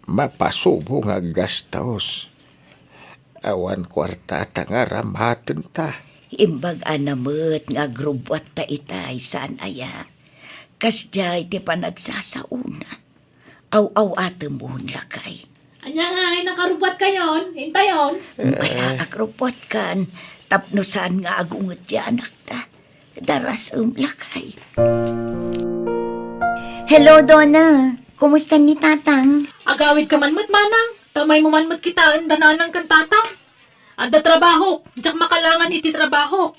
mapasubo nga aggastos. Awan kuarta ta nga aramatenta. Imbag-ana met nga agrubbuatta itay, saan aya? Kasdiay ti panagsasaona. Aw-aw-atem, lakay. Ania nga, ay nakarubuatkayon? Intayon? Ala, agrubbuatkan. Tapno saan nga agunget ti anakta. Darasem, lakay. Hello, Dona. Kumusta ni Tatang? Agawidka man met, Manang. Ta umaymo man met kitaen da Nanang ken Tatang. Adda trabaho. Diak makalangan iti trabaho.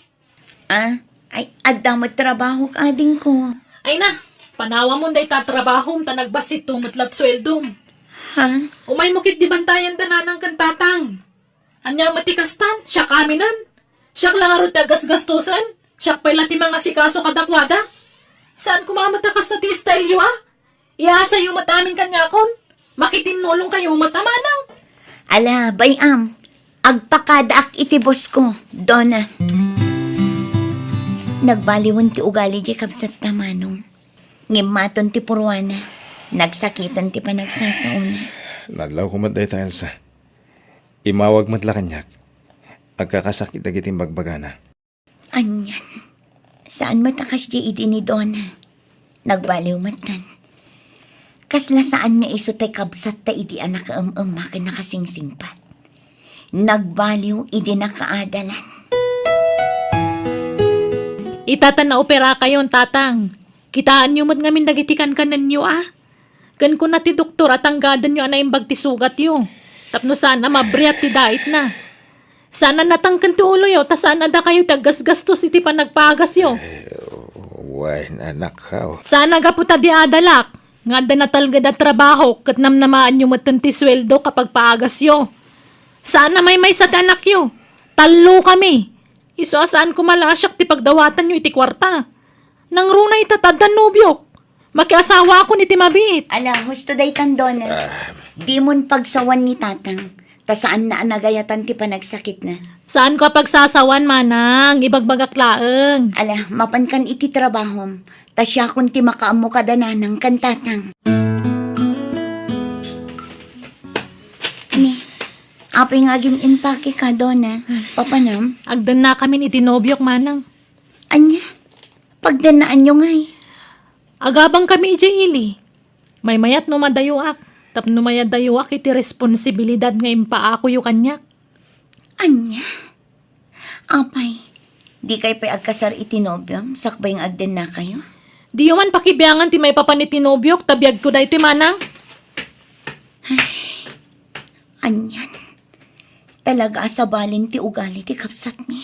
Ah, ay, adda met trabahok, adingko. Ay na, panawamon dayta trabahom ta nagbassit met la't sueldom. Ha? Umaymo ketdi bantayan da Nanang ken Tatang. Ania met ti kastan? Siak aminen? Siak la ngarud ti aggasgastosen? Siak pay la ti mangasikaso kadakuada? Saan koma met a kasta ti style yo, a? Iyasayo met amin kaniakon. Makitinnulongkayo met a, Manang. Ala, bay-am. Agpakadaak iti boss ko, Dona. Nagbaliwen ti ugali di kabsatta, Manong. Ngimmaton ti purwana. Nagsakiten ti panagsasaona. Nadlawko met dayta, Elsa. Imawag met la kaniak. Agkakasakit dagiti imbagbagana. Anian. Saan met a kasdiay idi ni Dona. Nagbaliw metten. Kasla saan nga isu ti kabsatta idi a nakaem-emma ken nakasingsingpat. Nagbaliw idi nakaadalan. Ita ta naoperakayon, Tatang. Kitaenyo met ngamin dagiti kankanenyo, a? Ken kuna ti doktor a tanggadenyo a naimbag ti sugatyo, tapno saan a mabriat ti daitna. Saan a natangken ti uloyo, ta saan a dakayo ti aggasgastos iti panagpaagasyo. Eh, wen, anakko. Saan a gapu ta di adalak, nga adda natalged a trabaho, ket namnamaanyo metten ti sueldo kapagpaagasyo. Saan a maymaysa ti anakyo. Tallo kami. Isu a saan koma la a siak ti pagdawatanyo iti kuarta. Nangruna ita ta addan nobiok. Makiasawaakon iti mabiit. Ala, husto daytan, Dona. Ah. Dimon pagsawan ni Tatang, ta saanna a nagayatan ti panagsakitna. Saanko a pagsasawan, Manang. Ibagbagak laeng. Ala, mapankan iti trabahom, ta siakon ti makaammo kada Nanang ken Tatang. Ni, apay nga agim-impake ka, Dona? Papanam? Agdennakamin iti nobiok, Manang. Ania? Pagdennaanyo ngay? Agabangkami idiay ili. Maymayat no madayoak, tapno mayadayoak iti responsibilidad nga impaakoyo kaniak. Ania? Apay, dikay pay agkasar iti nobiom sakbay nga agdennakayo? Diyo man pakibiangan ti maipapan iti nobiok, ta biagko daytoy, Manang. Ay, anian. Talaga a sabalen ti ugali ti kabsatmi.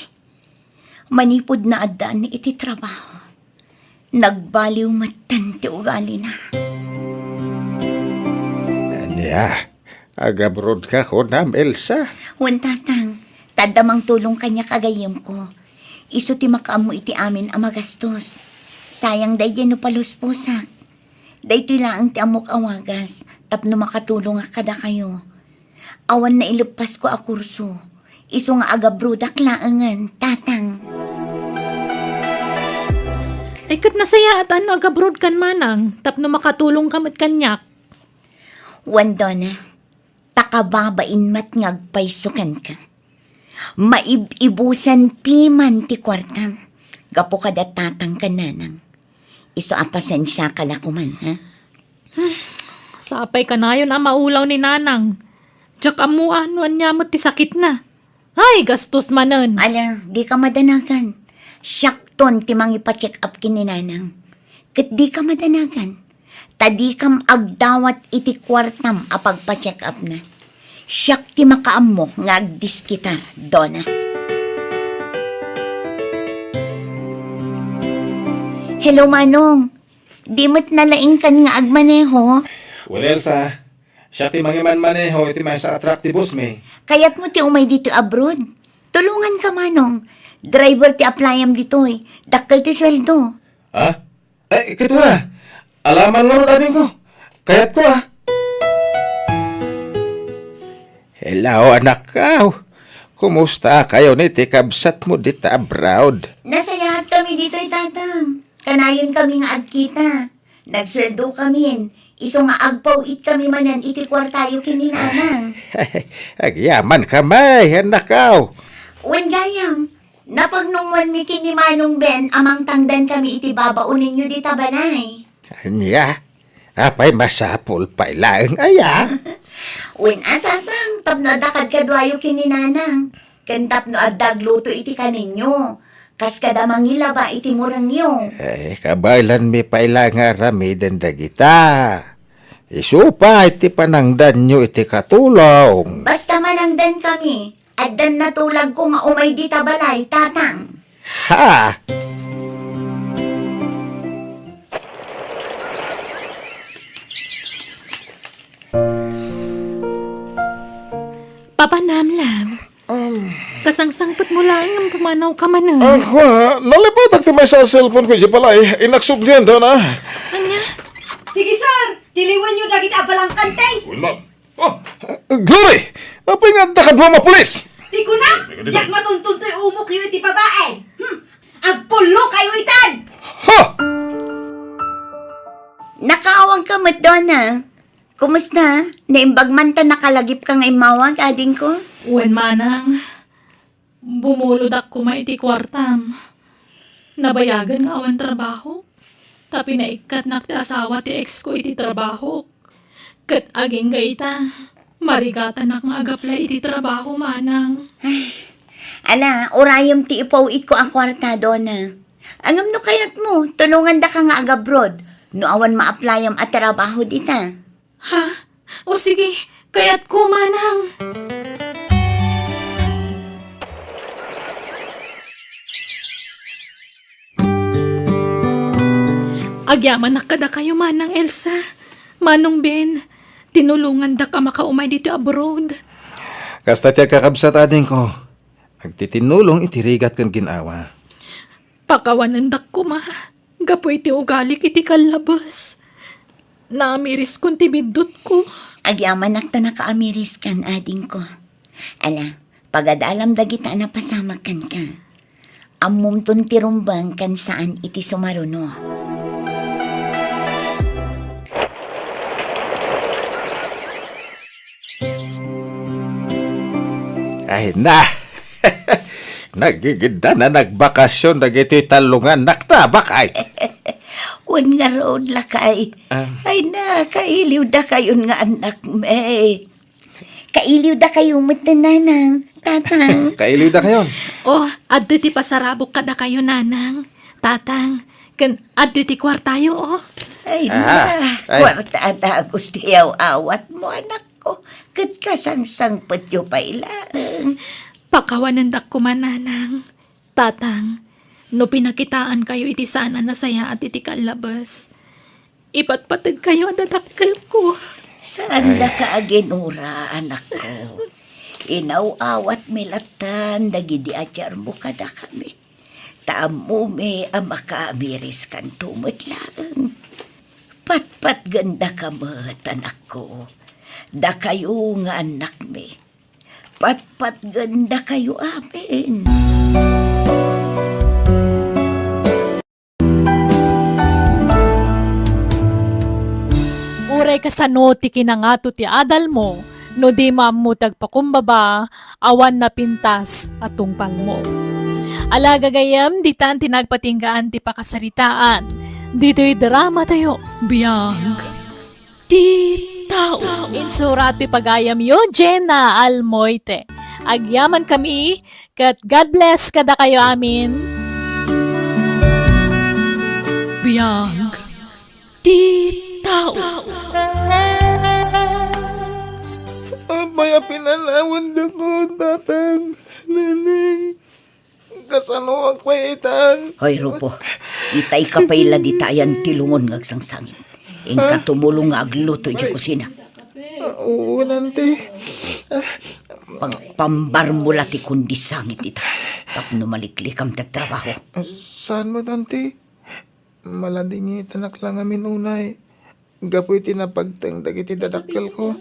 Manipud naaddaan iti trabaho, nagbaliw metten ti ugalina. Ania? Agabrodka kunam, Elsa? Wen, Tatang. Ta adda mangtulong kaniak a gayyemko. Isu ti makaammo iti amin a magastos. Sayang daydiay no palusposak. Daytoy laeng ti ammok a wagas tapno makatulongak kadakayo. Awan naileppasko a kurso. Isu nga agabrodak laengen, Tatang. Ay, ket nasayaat no agabroad kan manang tapno makatulongka met kaniak. Wen, Dona, ta kababain met nga agpayso kenka. Maib-ibusen piman ti kuartam gapu kada Tatang ken Nanang. Isu a pasensiaka la koman, ha? Sapay kanayon a maulaw ni Nanang. Diak ammo no ania met ti sakitna. Ay, gastos manen. Ala, dika madanagan. Siakton ti mangipa-check up ken ni Nanang. Ket dika madanagan. Ta dikam agdawat iti kuartam a pagpa-check up na. Siak ti makaammo nga agdiskitar, Dona. Hello, Manong. Di met nalaingkan nga agmaneho? Wen, Elsa, siak ti mangimanmaneho iti maysa a truck ti boss mi. Kayatmo ti umay ditoy abroad? Tulonganka, Manong. Driver ti applyam ditoy. Dakkel ti sueldo. Ha? Ay, ket wen a. Alaman ngarud, adingko. Kayatko, a. Hello, anakko. Kumusta kayon iti kabsatmo dita abroad? Nasayaat kami ditoy, Tatang. Kanayon kami nga agkita. Nagsueldo kamin. Isu nga agpaw-it kami manen iti kuartayo ken ni Nanang. Agyaman kami, anakko. Wen gayam, napagnumoanmi ken ni Manong Ben a mangtangdan kami iti babaonenyo dita balay. Ania? Apay masapul pay laeng aya? Wen a, Tatang, tapno adda kadkaduayo ken ni Nanang, ken tapno adda agluto iti kaninyo, kas kada mangilaba iti murengyo. Ay, kabaelanmi pay la nga aramiden dagita. Isu pay ti panangdanyo iti katulong. Basta manangdan kami, addan natulagko nga umay dita balay, Tatang. Ha? Papa Namlam, um, kasangsangpetmo laeng nga pumanawka manen. Ako, nalipatak ti maysa a cellphone ko idiay balay. Innak sublian, Dona. Ania? Sige, sir. Tiliwenyo dagiti abalangkantes. Wen, ma'am. Oh, Glory! Apay nga adda kaduam a pulis? Ti kuna, diak matunton toy umokyo iti babae. Hmm. Agpullokayo itan! Ha? Nakaawagka met, Dona. Kumusta? Naimbag man ta nakalagipka nga immawag, adingko? Wen, Manang. Bumulodak koma iti kuartam. Nabayagen nga awan trabaho. Ta pinaikkatnak ti asawa ti ex ko iti trabahok. Ket agingga ita, marigatanak nga agaplay iti trabaho, Manang. Ay, ala, urayem ti ipaw-itko a kuarta, Dona. Ngem no kayatmo, tulongandaka nga agabroad no awan maaplayam a trabaho dita. Ha? O sige, kayatko, Manang. Agyamanak kadakayo, Manang Elsa. Manong Ben, tinulongandak a makaumay ditoy abroad. Kasta ti agkakabsat, adingko. Agtitinulong iti rigat ken gin-awa. Pakawanendak koma gapu iti ugalik iti kallabes. Naamiriskon ti biddutko. Agyamanak ta nakaamiriskan, adingko. Ala, pagadalam dagita a napasamak kenka. Ammomton ti rumbeng ken saan iti sumaruno. Ay na! Nagigiddan a nagbakasyon dagiti tallo nga annakta, bakay. Wen ngarud, lakay. Ah. Ay na, kailiwdakayon nga annakmi. Kailiwdakayo met, Nanang, Tatang. Kailiwdakayon. Oh, adtoy ti pasarabok kadakayo, Nanang, Tatang. Ken adtoy ti kuartayo, oh. Ay, aha, na, ay. Kuarta a dagus ti aw-awatmo, anakko. Ket kasangsangpetyo pay laeng. Pakawanendak koma, Nanang. Tatang, no pinakitaankayo iti saan a nasayaat iti kallabes, ipatpategkayo a dadakkelko. Saandaka a ginura, anakko. Inaw-awatmi lattan dagidi adiarmo kadakami. Ta ammomi a makaamiriskanto met laeng. Patpatgendaka met, anakko, dakayo nga annakmi. Patpatgendakayo amin. Uray kasano ti kinangato ti adalmo, no dimo ammo ti agpakumbaba, awan napintas a tungpalmo. Ala, gagayyem, ditan ti nagpatinggaan ti pakasaritaan ditoy dramatayo. Biag ti tao. Insurat ti pagayamyo, Jenna Almoite. Agyamankami, ket God bless kadakayo amin. Biag ti tao. Apay a pinanawan dako, Tatang, Neneng. Kasano agpaitan? Hoy, Rufo, itay ka pay la dita ayan ti lungon nga agsangsangit. Inka tumulong nga agluto iti kusina. Ah, wen, Auntie. Pagpambarmo la ti kundi sangit ita. Tapno maliklikam ti trabaho. Saan met, Auntie? Maladingitanak la ngamin unay gapu iti napagteng dagiti dadakkelko.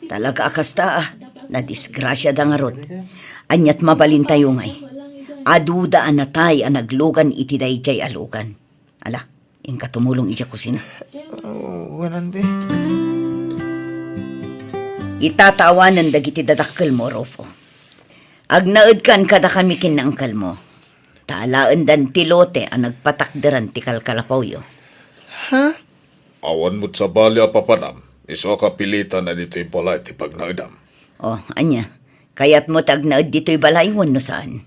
Talaga a kasta, a. Nadisgrasiada ngarud. Ania't mabalintayo ngay? Aduda a natay a naglugan iti daydiay a lugan. Ala, inka tumulong idiay kusina. Wen, Auntie. Ita ta awanen dagiti dadakkelmo, Rufo. Agnaedkan kadakami ken ni angkelmo. Ta alaendan ti lote a nagpatakderan ti kalkalapawyo. Ha? Awan met sabali a papanam, isu a kapilitan a ditoy balay ti pagnaedam. O, ania? Kayatmo ti agnaed ditoy balay wenno saan?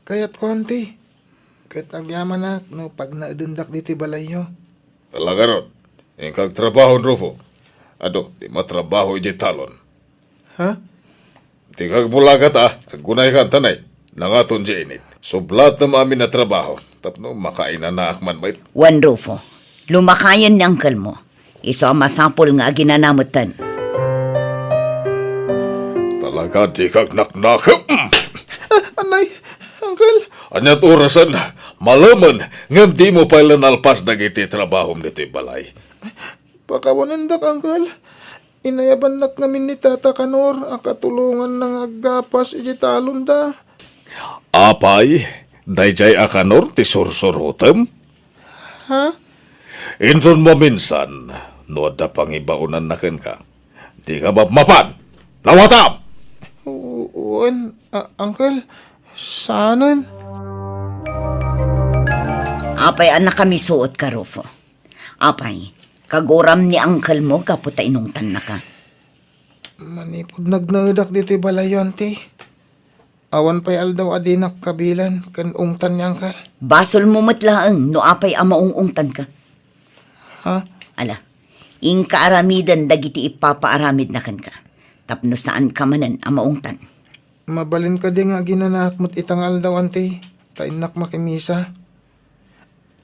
Kayatko, Auntie. Ket agyamanak no pagnaedendak ditoy balayyo. Ala ngarud, inka agtrabaho, Rufo. Adu ti matrabaho idiay talon. Ha? Dika agmulagat a, aggunayka, Antanay. Nangaton diay init. Sublatem amin a trabaho tapno makainanaak man met. Wen, Rufo, lumakayen ni angkelmo. Isu a masapul nga aginana metten. Talaga dika agnaknakep. Ah, anay, Uncle. Ania't orasen? Malemen, ngem dimo pay la nalpas dagiti trabahom ditoy balay. Pakawanendak, Uncle. Inayabannak ngamin ni Tata Kanor a katulonganna nga aggapas iti talonda. Apay, daydiay a Kanor ti sursurotem? Ha? Inton maminsan, no adda pangibaonanna kenka, dika mapmapan! Nawatam! U-, wen, a-, Uncle, saanen? Apay a nakamisuotka, Rufo? Apay, kaguram ni angkelmo gapu ta inungtannaka? Manipud nagnaedak ditoy balayyo, Auntie, awan pay aldaw a dinak kabilen ken ungtan ni Uncle. Basolmo met laeng no apay a maung-ungtanka. Ha? Ala, inka aramiden dagiti ipapaaramidna kenka, tapno saanka manen a maungtan. Mabalin kadi nga aginanaak met ita nga aldaw, Auntie, ta innak makimisa.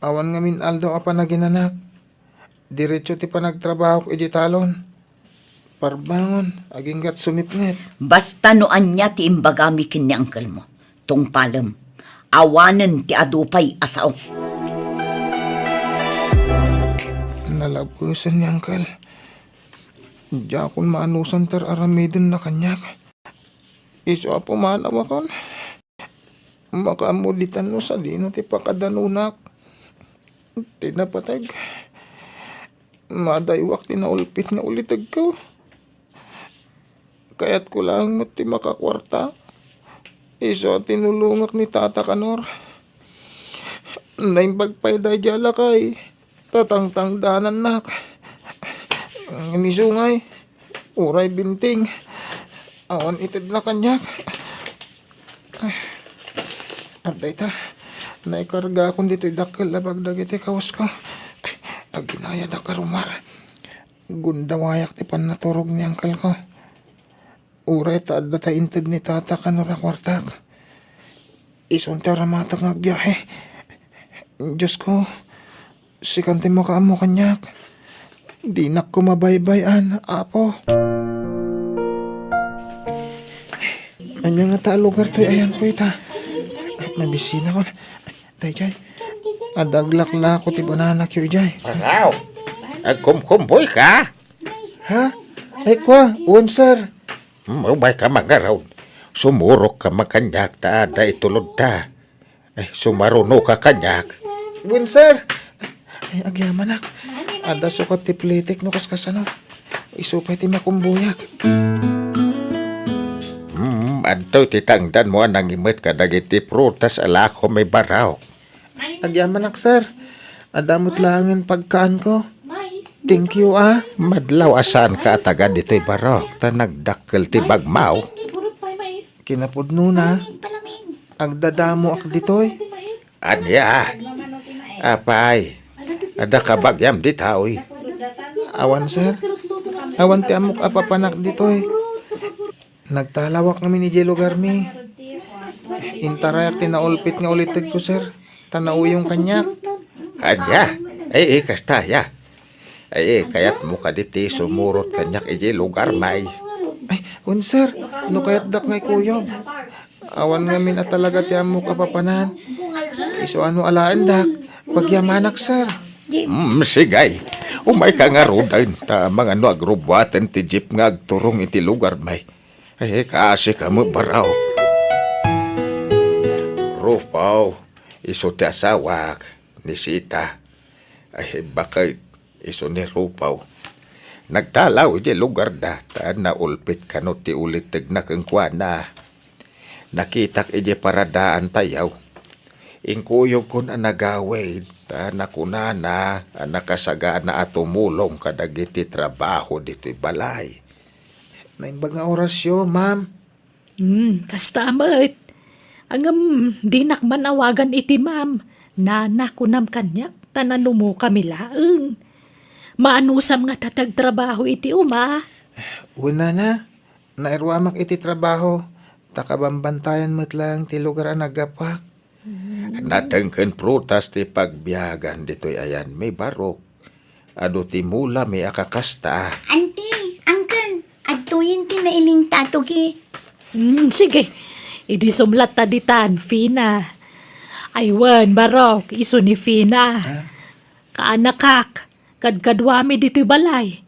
Awan ngamin aldaw a panaginanak. Diretso ti panagtrabahok idiay talon. Parbangon, agingga't sumipnget. Basta no ania ti imbagami ken ni angkelmo, tungpalem. Awanen ti adu pay a sao. Nalabesen ni Uncle. Diakon maanusan ti ar-aramidenna kaniak. Isu a pumanawakon. Makaammo ditan no sadino ti pakadanunak. Ti napateg, madaywak ti naulpit nga ulitegko. Kayatko laeng met ti makakuarta. Isu a tinulongak ni Tata Kanor. Naimbag pay daydiay a lakay. Tatangtangdanannak. Ngem isu ngay, uray binting, awan itedna kaniak. Adda ita, naikargakon ditoy dakkel a bag dagiti kawasko. Aginayadak a rumar. Gundawayak ti pannaturog ni angkelko. Uray ta adda tay inted ni Tata Kanor a kuartak. Isun ti aramatek nga agbiahe. Diosko, sikan ti makaammo kaniak. Dinak koma baybay-an, Apo. Ania ngata a lugar toy ayanko ita? Mabisinakon. Daydiay, adda aglaklako ti bananakyo idiay. Wow! Agkumkumboy ka? Ha? Ay, kwa, wen, sir. Hmm, umay ka mangarud. Sumurok ka man kaniak ta adda itulodta. Ay, sumaruno ka kaniak. Wen, sir. Ay, agyamanak. Adda sukat ti plitik no kaskasano. Isu pay ti makumboyak. Hmm, adtoy ti tangdanmo a nangimet kadagiti prutas a lakom, Barok. Agyamanak, sir. Adda met laengen pagkaanko. Thank you, ah. Madlaw a saanka a taga ditoy, Barok, ta nagdakkel ti bagmo. Kinapudnona, agdadamoak ditoy. Ania? Apay, adda kabagiam ditoy? Awan, sir. Awan ti ammok a papanak ditoy. Nagtalawak ngamin idiay lugarmi. Intarayak ti naulpit nga ulitegko, sir. Ta nauyong kaniak. Ania? Ay, ay, kasta, ya. Ay, ay, kayatmo kadi ti sumurot kaniak idiay lugarmi? Ay, wen, sir. No kayatdak nga ikuyog. Awan ngamin a talaga ti ammok a papanan. Isu a no alaendak, pagyamanak, sir. Hmm, sige. Umay ka ngaruden, ta mangano agrubbuaten ti jeep nga agturong iti lugarmi. Ay, kaasi ka met, Barok. Rufo, isu ti asawak, ni Sita. Ay, baket, isu ni Rufo. Nagtalaw idiay lugarda, ta naulpit kano ti ulitegna kenkuana. Nakitak idiay paradaantayo. Inkuyogkon a nagawid, ta nakunana a nakasagana a tumulong kadagiti trabaho ditoy balay. Naimbag nga orasyo, ma'am. Hmm, kasta met. Ngem, dinak man awagan iti ma'am. Nana, kunam kaniak, ta nanumokami laeng. Maanusam ngata ti agtrabaho iti uma? Wen, nana, nairuamak iti trabaho, ta kabambantayan met laeng ti lugar a naggapuak. Nateng ken prutas ti pagbiagan ditoy ayanmi, Barok. Adu ti mulami a kakasta. Auntie, uncle, adtoyen ti nailingta, tugi. Hmm, sige. Idi sumlatta ditan, Fina. Ay wen, Barok, isu ni Fina. Ha? Kaanakak, kadkaduami ditoy balay.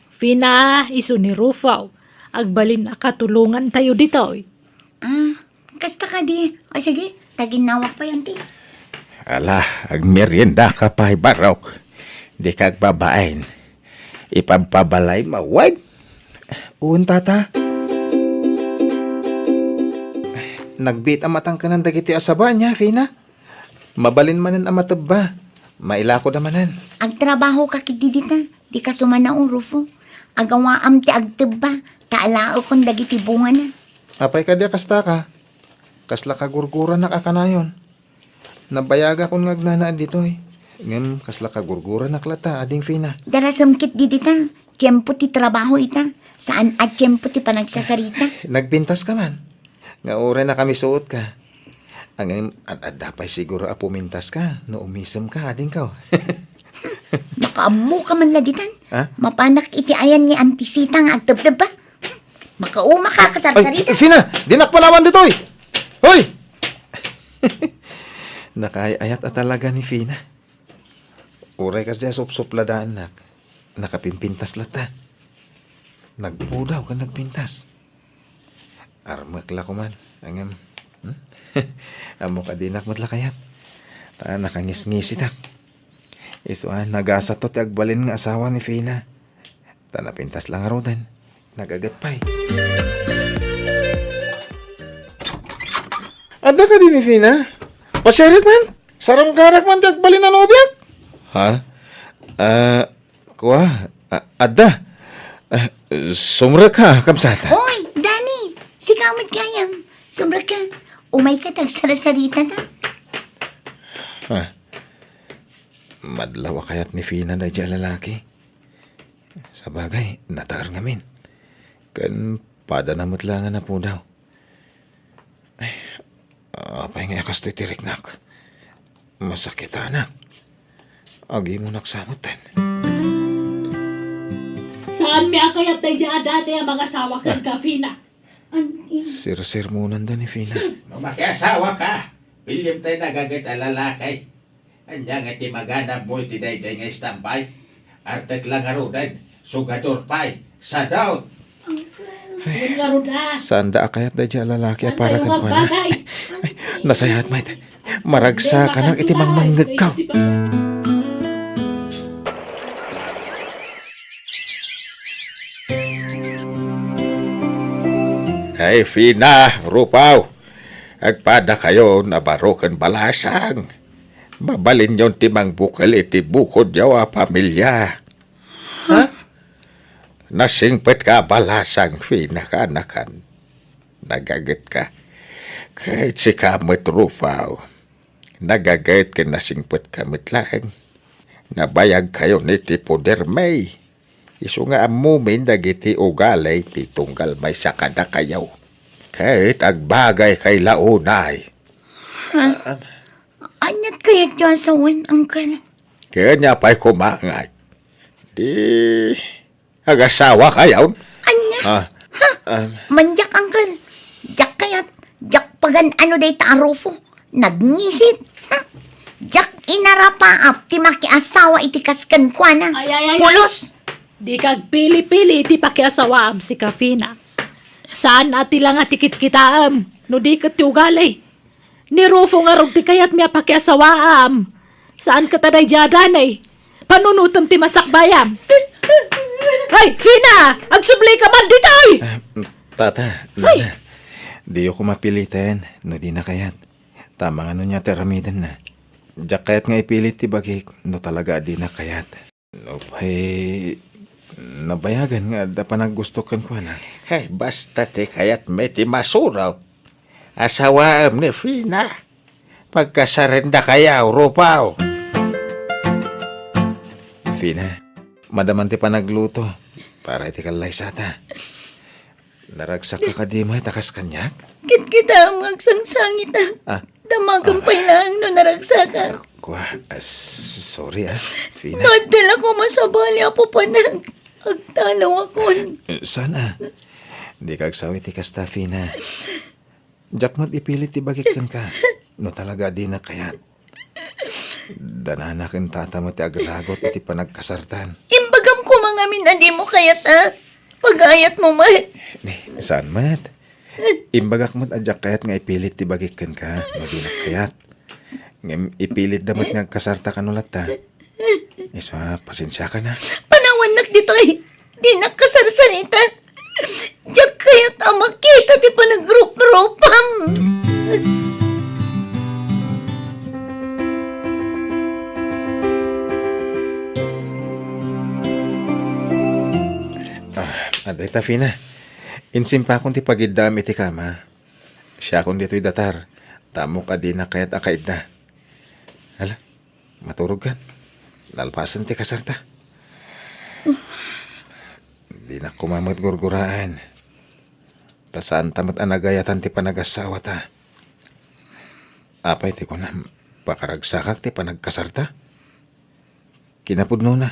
Fina, isu ni Rufo. Agbalin a katulongantayo ditoy. Ah, kasta kadi. O sige, taginnawak pay, auntie. Ala, agmerienda ka pay, Barok. Di ka agbabain. Ipabpabalay mawen. Wen, tata. Nagbiit a matangkenan dagiti asaba nia, Fina. Mabalin manen a matebba. Mailakoda manen. Agtrabaho ka ketdi dita. Di ka sumanao, Rufo. Agawaam ti agtebba, ta alaekon dagiti bungana. Apay kadi a kasta ka? Kasla kagurguranak a kanayon. Nabayagakon nga agnanaed ditoy. Ngem kasla kagurguranak latta, Ading Fina. Darasem ketdi dita. Tiempo ti trabaho ita. Saan a tiempo ti panagsasarita. Nagpintas ka man. Nga uray nakamisuot ka. Ngem, ad-adda pay siguro a pumintas ka no umisem ka, adingko. Makaammo ka man la ditan. Ha? Mapanak iti ayan ni Auntie Sita nga agtebtebba. Makauma ka, kasarsarita. Ay, Fina, dinak panawan ditoy. Hoy! Nakaay-ayat a talaga ni Fina. Uray kasdiay a supsupladaannak, nakapimpintas latta. Nagpudaw ken nagpintas. Armek la koman, ngem, hmm? Ammok a dinak met la kayat. Ta nakangisngisitak. Isu a, nagasato ti agbalin nga asawa ni Fina. Ta napintas la ngaruden. Nagaget pay. Adda kadi ni Fina? Pasiarik man? Sarungkarak man ti agbalin a nobiak? Ha? Ah, kua? Ah, adda. Ah, sumrek ka, kabsat. Oy, Danny! Sika met gayam. Sumrek ka. Umay ka, ta agsarsarita ta. Ha? Madlaw a kayat ni Fina daydiay a lalaki. Sabagay, nataer ngamin. Ken padana met la nga napudaw. Ay, apay nga a kastoy ti riknak? Masakitanak. Agimonak sa metten. Saanmi a kayat daydiay a Danny a mangasawa kenka, Fina. An-, i- Sirsermonanda ni Fina. No makiasawa ka, piliem tay nagaget a lalaki. Ania nga ti maganabmo iti daydiay nga istampay? Artek la ngaruden, sugador pay, sadot. Ay, ngarud, ah. Saanda a kayat daydiay a lalaki a para kenkuana. Ay, ay, nasayaat met. Maragsakanak iti mangmangngegko. Ay, Fina, Rupaw, agpadakayon a baro ken balasang. Mabalinyon ti mangbukel iti bukodyo a pamilia. Ha? Nasingpetka a balasang, Fina, kaanakan. Nagagetka. Ket sika met, Rupaw. Nagaget ken nasingpetka met laeng. Nabayagkayon iti podermi. Isu nga ammomin dagiti ugali ti tunggal maysa kadakayo. Ket agbagaykayo la unay. Ha? Ah, ah. Aniat kayatyo a sawen, Uncle? Ket ania pay koma ngay? Di agasawakayon? Ania? Ah, ha? Um. Mandiak, Uncle. Diak kayat, diak pagan-ano dayta a Rufo. Nagngisit. Ha? Diak inarapaap ti makiasawa iti kas kenkuana. Ay, ay, ay, ay. Pulos. Dika agpili-pili iti pakiasawaam, sika Fina. Saan a ti langa ti kitkitaem, no di ket ti ugali. Ni Rufo ngarud ti kayatmi a pakiasawaam. Saan ket a daydiay a danay. Panunotem ti masakbayam. Ay, Fina! Agsublika man ditoy! Ah, tata, ay! Nana, diyo ko mapiliten no dina kayat. Ta mangano nia ti aramidenna? Diak kayat nga ipilit ti bagik no talaga a dina kayat. Nupay nabayagan nga adda panaggustok kenkuana. Hay, basta ti kayatmi ti masurot. Asawaem ni Fina. Pagkasarendakayo, Rupaw. Fina, madaman ti panagluto para iti kallaysata. Naragsak ka kadi met a kas kaniak? Kitkitaem nga agsangsangitak. Ah. Damagen pay laeng no naragsakak. Kua, ah, s-, sorry, ah, Fina. No adda la koma sabali a papanak, agtalawakon. Eh, saan a? Dika agsaw iti kasta, Fina. Diak met ipilit ti bagik kenka, no talaga a dinak kayat. Danana ken tata met ti agragot iti panagkasartan. Imbagam koma ngamin a dimo kayat, a? Pagayatmo met. Ni, saan met? Imbagak met a diak kayat nga ipilit ti bagik kenka no dinak kayat. Ngem ipilitda met nga agkasarta kano latta. Isu a, pasensiakan a. Panawannak ditoy. Dinak kasarsarita. Diak kayat a makita ti panagruprupam. Ah, adda ita, Fina. Insimpakon ti pagiddaam iti kama. Siakon ditoy datar, ta ammok a dinak kayat a kaidda. Hala, maturogkan. Nalpasen ti kasarta. Dinak koma met gurguraen. Ta saanta met a nagayatan ti panagasawata. Apay ti kunam, pakaragsakak ti panagkasarta? Kinapudnona,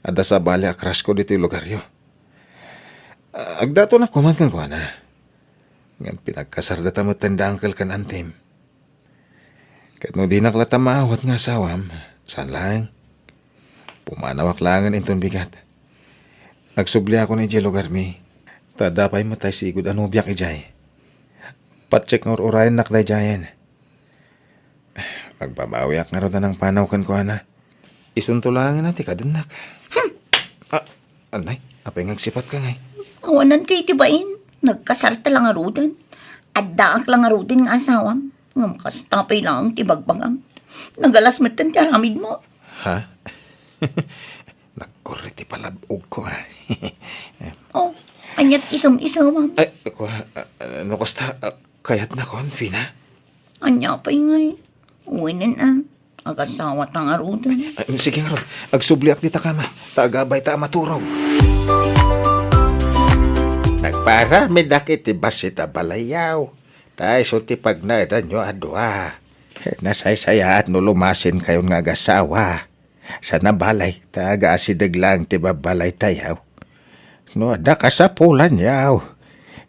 adda sabali a crush ko ditoy lugaryo. Agdatonak koman kenkuana. Ngem pinagkasardata metten da uncle ken antim. Ket no dinak latta maawat nga asawam, saan laeng. Pumanawak laengen inton bigat. Agsubliakon idiay lugarmi. Ta adda pay met tay sigud a nobiak idiay. Patse nga ur-urayennak daydiayen. Agbabawiak ngarud a nangpanaw kenkuana. Isunto laengen a ti kadennak. Hmm. Ah, anay, apay nga agsipatka ngay? Awanan kay ti bain. Nagkasarta la ngaruden. Addaak la ngaruden nga asawam. Ngem kasta pay laeng ti bagbagam. Nagalas metten ti aramidmo. Ha? Nagkurre ti palab-ogko, ah. Oh, aniat isum-isumam? Ay, kua, ah, no kasta, ah, kayatnakon, Fina? Ania pay ngay? Wenen a, agasawata ngaruden. Ah, sige ngarud, agsubliak dita kama, ta agabayta a maturog. Nagpaaramidak iti bassit a balayyo, ta isu ti pagnaedanyo a dua. Nasaysayaat no lumasinkayon nga agasawa. Saan a balay, ta agaasideg laeng ti babbalaytayo. No adda kasapulanyo,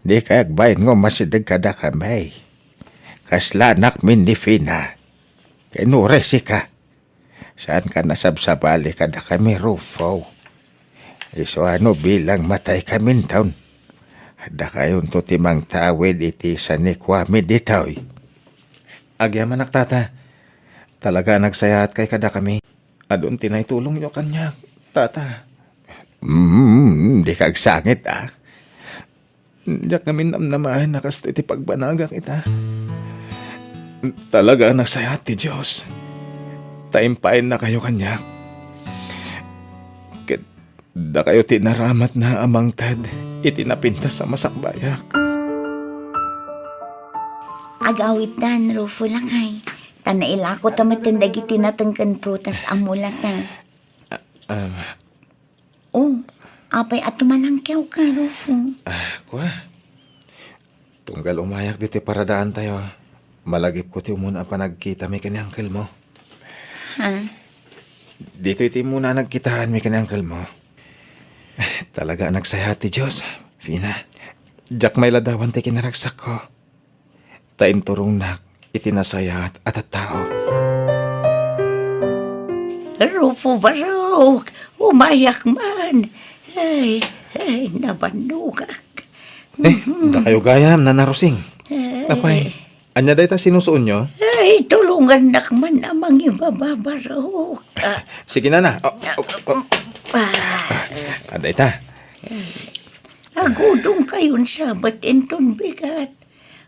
dikay agbain nga umasideg kadakami. Kasla anakmi ni Fina. Ken uray sika, Saanka nasabsabali kadakami, Rufo? Isu a no bilang mataykami inton, dakayonto ti mangtawid iti sanikuami ditoy. Agyamanak, Tata. Talaga a nagsayaatkay kadakami. Adun ti naitulongyo kaniak, Tata. Mm, dika agsangit, a. Diak ngamin namnamaen a kastoy ti pagbanagak ita. Talaga a nagsayaat ti Dios, ta impaayennakayo kaniak. Ket dakayo ti inaramatna a mangted iti napintas a masakbayak. Agawidtan, Rufo, lakay, ta nailako ta metten dagiti nateng ken prutas a mulata. Ah, ah. Oh, apay a tumalangkewka, Rufo? Ah, kua. Tunggal umayak ditoy paradaantayo, malagipko ti umuna a panagkitami ken ni angkelmo. Ha? Ditoy ti umuna a nagkitaanmi ken ni angkelmo. Talaga a nagsayaat ti Dios, Fina. Diak mailadawan ti kinaragsakko. Ta inturongnak iti nasayaat a tattao. Rufo Barok, umayak man. Ay, ay, nabannogak. Eh, dakayo gayam, Nana Rosing. Ay. Apay, ania dayta sinusuonyo? Ay, tulongannak man a mangibaba, Barok. Ah. Sige, Nana. Oh, oh, oh. Ah. Ah, dayta. Agudongkayon sa met inton bigat.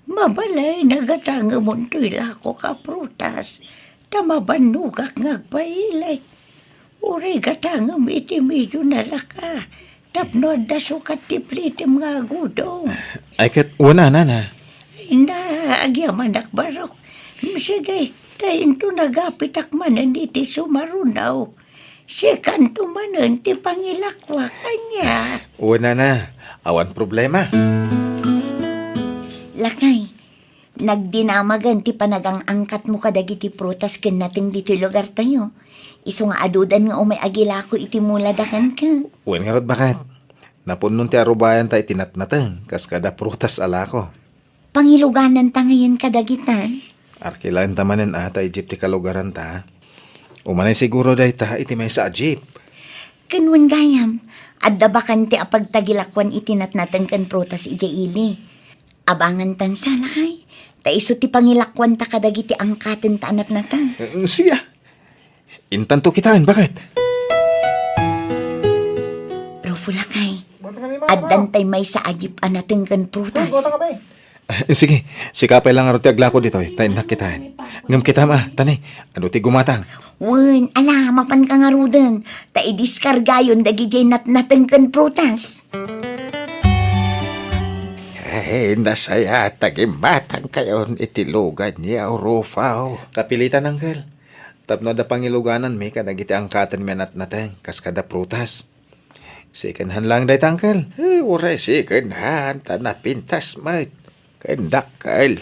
Mabalay, nagatangemon toy lakok a prutas, ta mabannogak nga agpaili. Uray gatangem iti medio na laka, tapno adda sukat ti plitem nga agudong. Ay, ket wen a, Nana. Ay, na, agyamanak, Barok. Sige, ta inton agapitak manen iti sumarunaw, sikanto manen ti pangilakuak, ania? Wen a, Nana, awan problema. Lakay, nagdinamagen ti panagang-angkatmo kadagiti prutas ken nateng ditoy lugartayo. Isu nga adudan nga umay agilako iti mulada kenka. Wen ngarud, baket. Napunnon ti arubayanta iti natnateng, kas kada prutas a lako. Pangilugananta ngayen kadagita? Arkilaenta manen a ta Egypt ti kalugaranta. Umanay siguro dayta iti maysa a jeep. Ken wen gayam, adda bakante a pagtagilakuan iti natnateng ken prutas idiay ili. Abangantan sa, lakay, ta isu ti pangilakuanta kadagiti angkatenta a natnateng. Eh, siya. Intanto kitaen, baket? Rufo, lakay, addantay maysa a jeep a nateng ken prutas. Ah, sige, sika pay la ngarud ti aglako ditoy, ta innak kitaen. Ngem kitam a, tani, adu ti gumatang? Wen, ala, mapanka ngaruden, ta idiskargayon dagidiay natnateng ken prutas. Ay, nasayaat a gimmatangkayon iti luganyo, Rufo. Kapilitan, Uncle. Tapno adda pangilugananmi kadagiti angkatenmi a natnateng, kas kada prutas. Second hand lang dayta, Uncle. Eh, uray second hand, ta napintas met. Ken dakkel.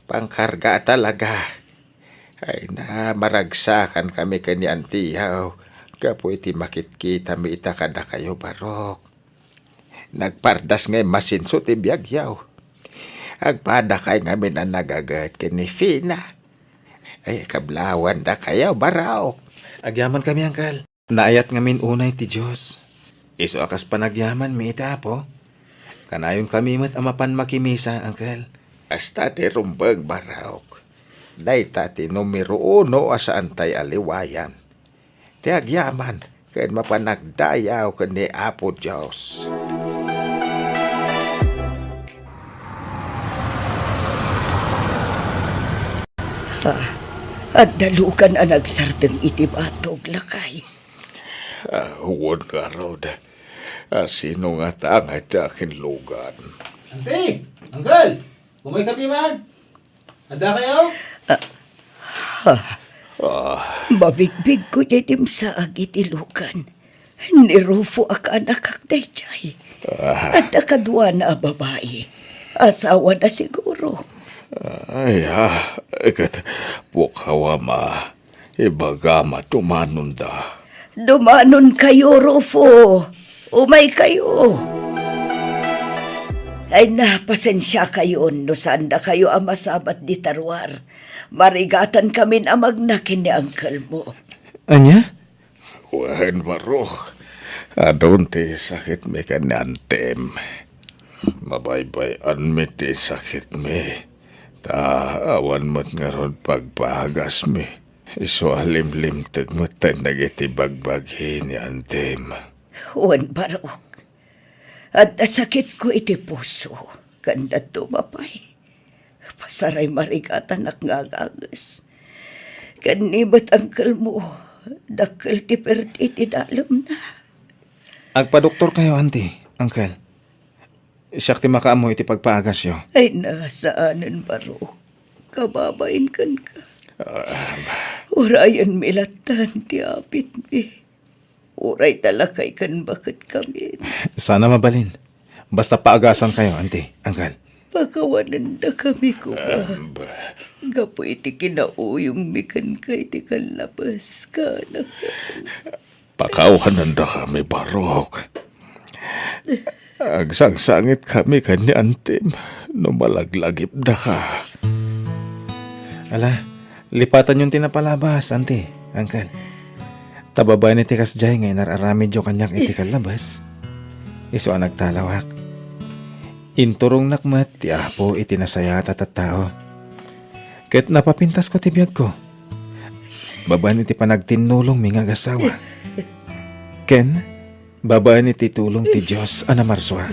Pangkarga talaga. Ay na, maragsakan kami ken ni Antiyaw gapu iti makitkitami ita kadakayo, Barok. Nagpardas nga immasinso ti biagyo. Agpadakay ngamin a nagaget ken ni Fina. Ay, kablawandakayo, Barok. Agyamankami, Uncle. Naayat ngamin unay ti Dios. Isu a kas panagyamanmi iti Apo. Kanayonkami met a mapan makimisa, Uncle. Kasta ti rumbeng, Barok. Dayta ti numero uno a saantay a liwayan. Ti agyaman ken mapan agdayaw ken ni Apo Dios. Ah, adda lugan a nagsardeng iti batog, lakay. Ah, wen ngarud. Ah, sino ngata nga iti akin lugan? Auntie! Uncle! Umaykami man? Adda kayo? Ah, ah. Ah. Mabigbigko diay dimsaag iti lugan. Ni Rufo a kaanakak daydiay. Ah. Adda kaduana a babai. Asawana siguro. Ay, ah, ket pukawa ma. Ibagam a dumanonda. Dumanonkayo, Rufo. Umaykayo. Ay, na, pasensiakayon no saandakayo a masabat dita ruar. Marigatankami a magna ken ni uncle mo. Ania? Wen, Barok. Adun ti sakitmi ken ni Antim. Mabaybay-anmi ti sakitmi. Ta awan met ngarud pagpagasmi. Isu a limlimtek metten dagiti bagbagi ni Antim. Wen, Barok. Adda sakitko iti puso, ken dadduma pay. Pasaray marigatanak nga aganges. Ken ni met angkelmo, dakkel ti perti ti dalemna. Agpadoktorkayo, Auntie, Uncle. Siak ti makaammo iti pagpaagasyo. Ay, nasaanen, Barok. Kababain kenka. Ah. Urayenmi lattan ti apitmi. Uray ta lakay ken baket kami. Sana mabalin. Basta paagasankayo, Auntie, Uncle. Pakawanendakami koma. Ah, ba- Gapu iti kinauyongmi kenka iti kallabas, kanak. Pakawanendakami, Barok. Agsangsangitkami ken ni Antim no malaglagipdaka. Ala, lipatanyon ti napalabas, Auntie, Uncle. Ta babaen iti kasdiay nga inar-aramidyo kaniak iti kallabas, isu a nagtalawak. Inturongnak met ti Apo iti nasayaat a tattao. Ket napapintasko ti biagko. Babaen iti panagtinnulongmi nga agassawa. Ken babaen iti tulong ti Dios a namarsua.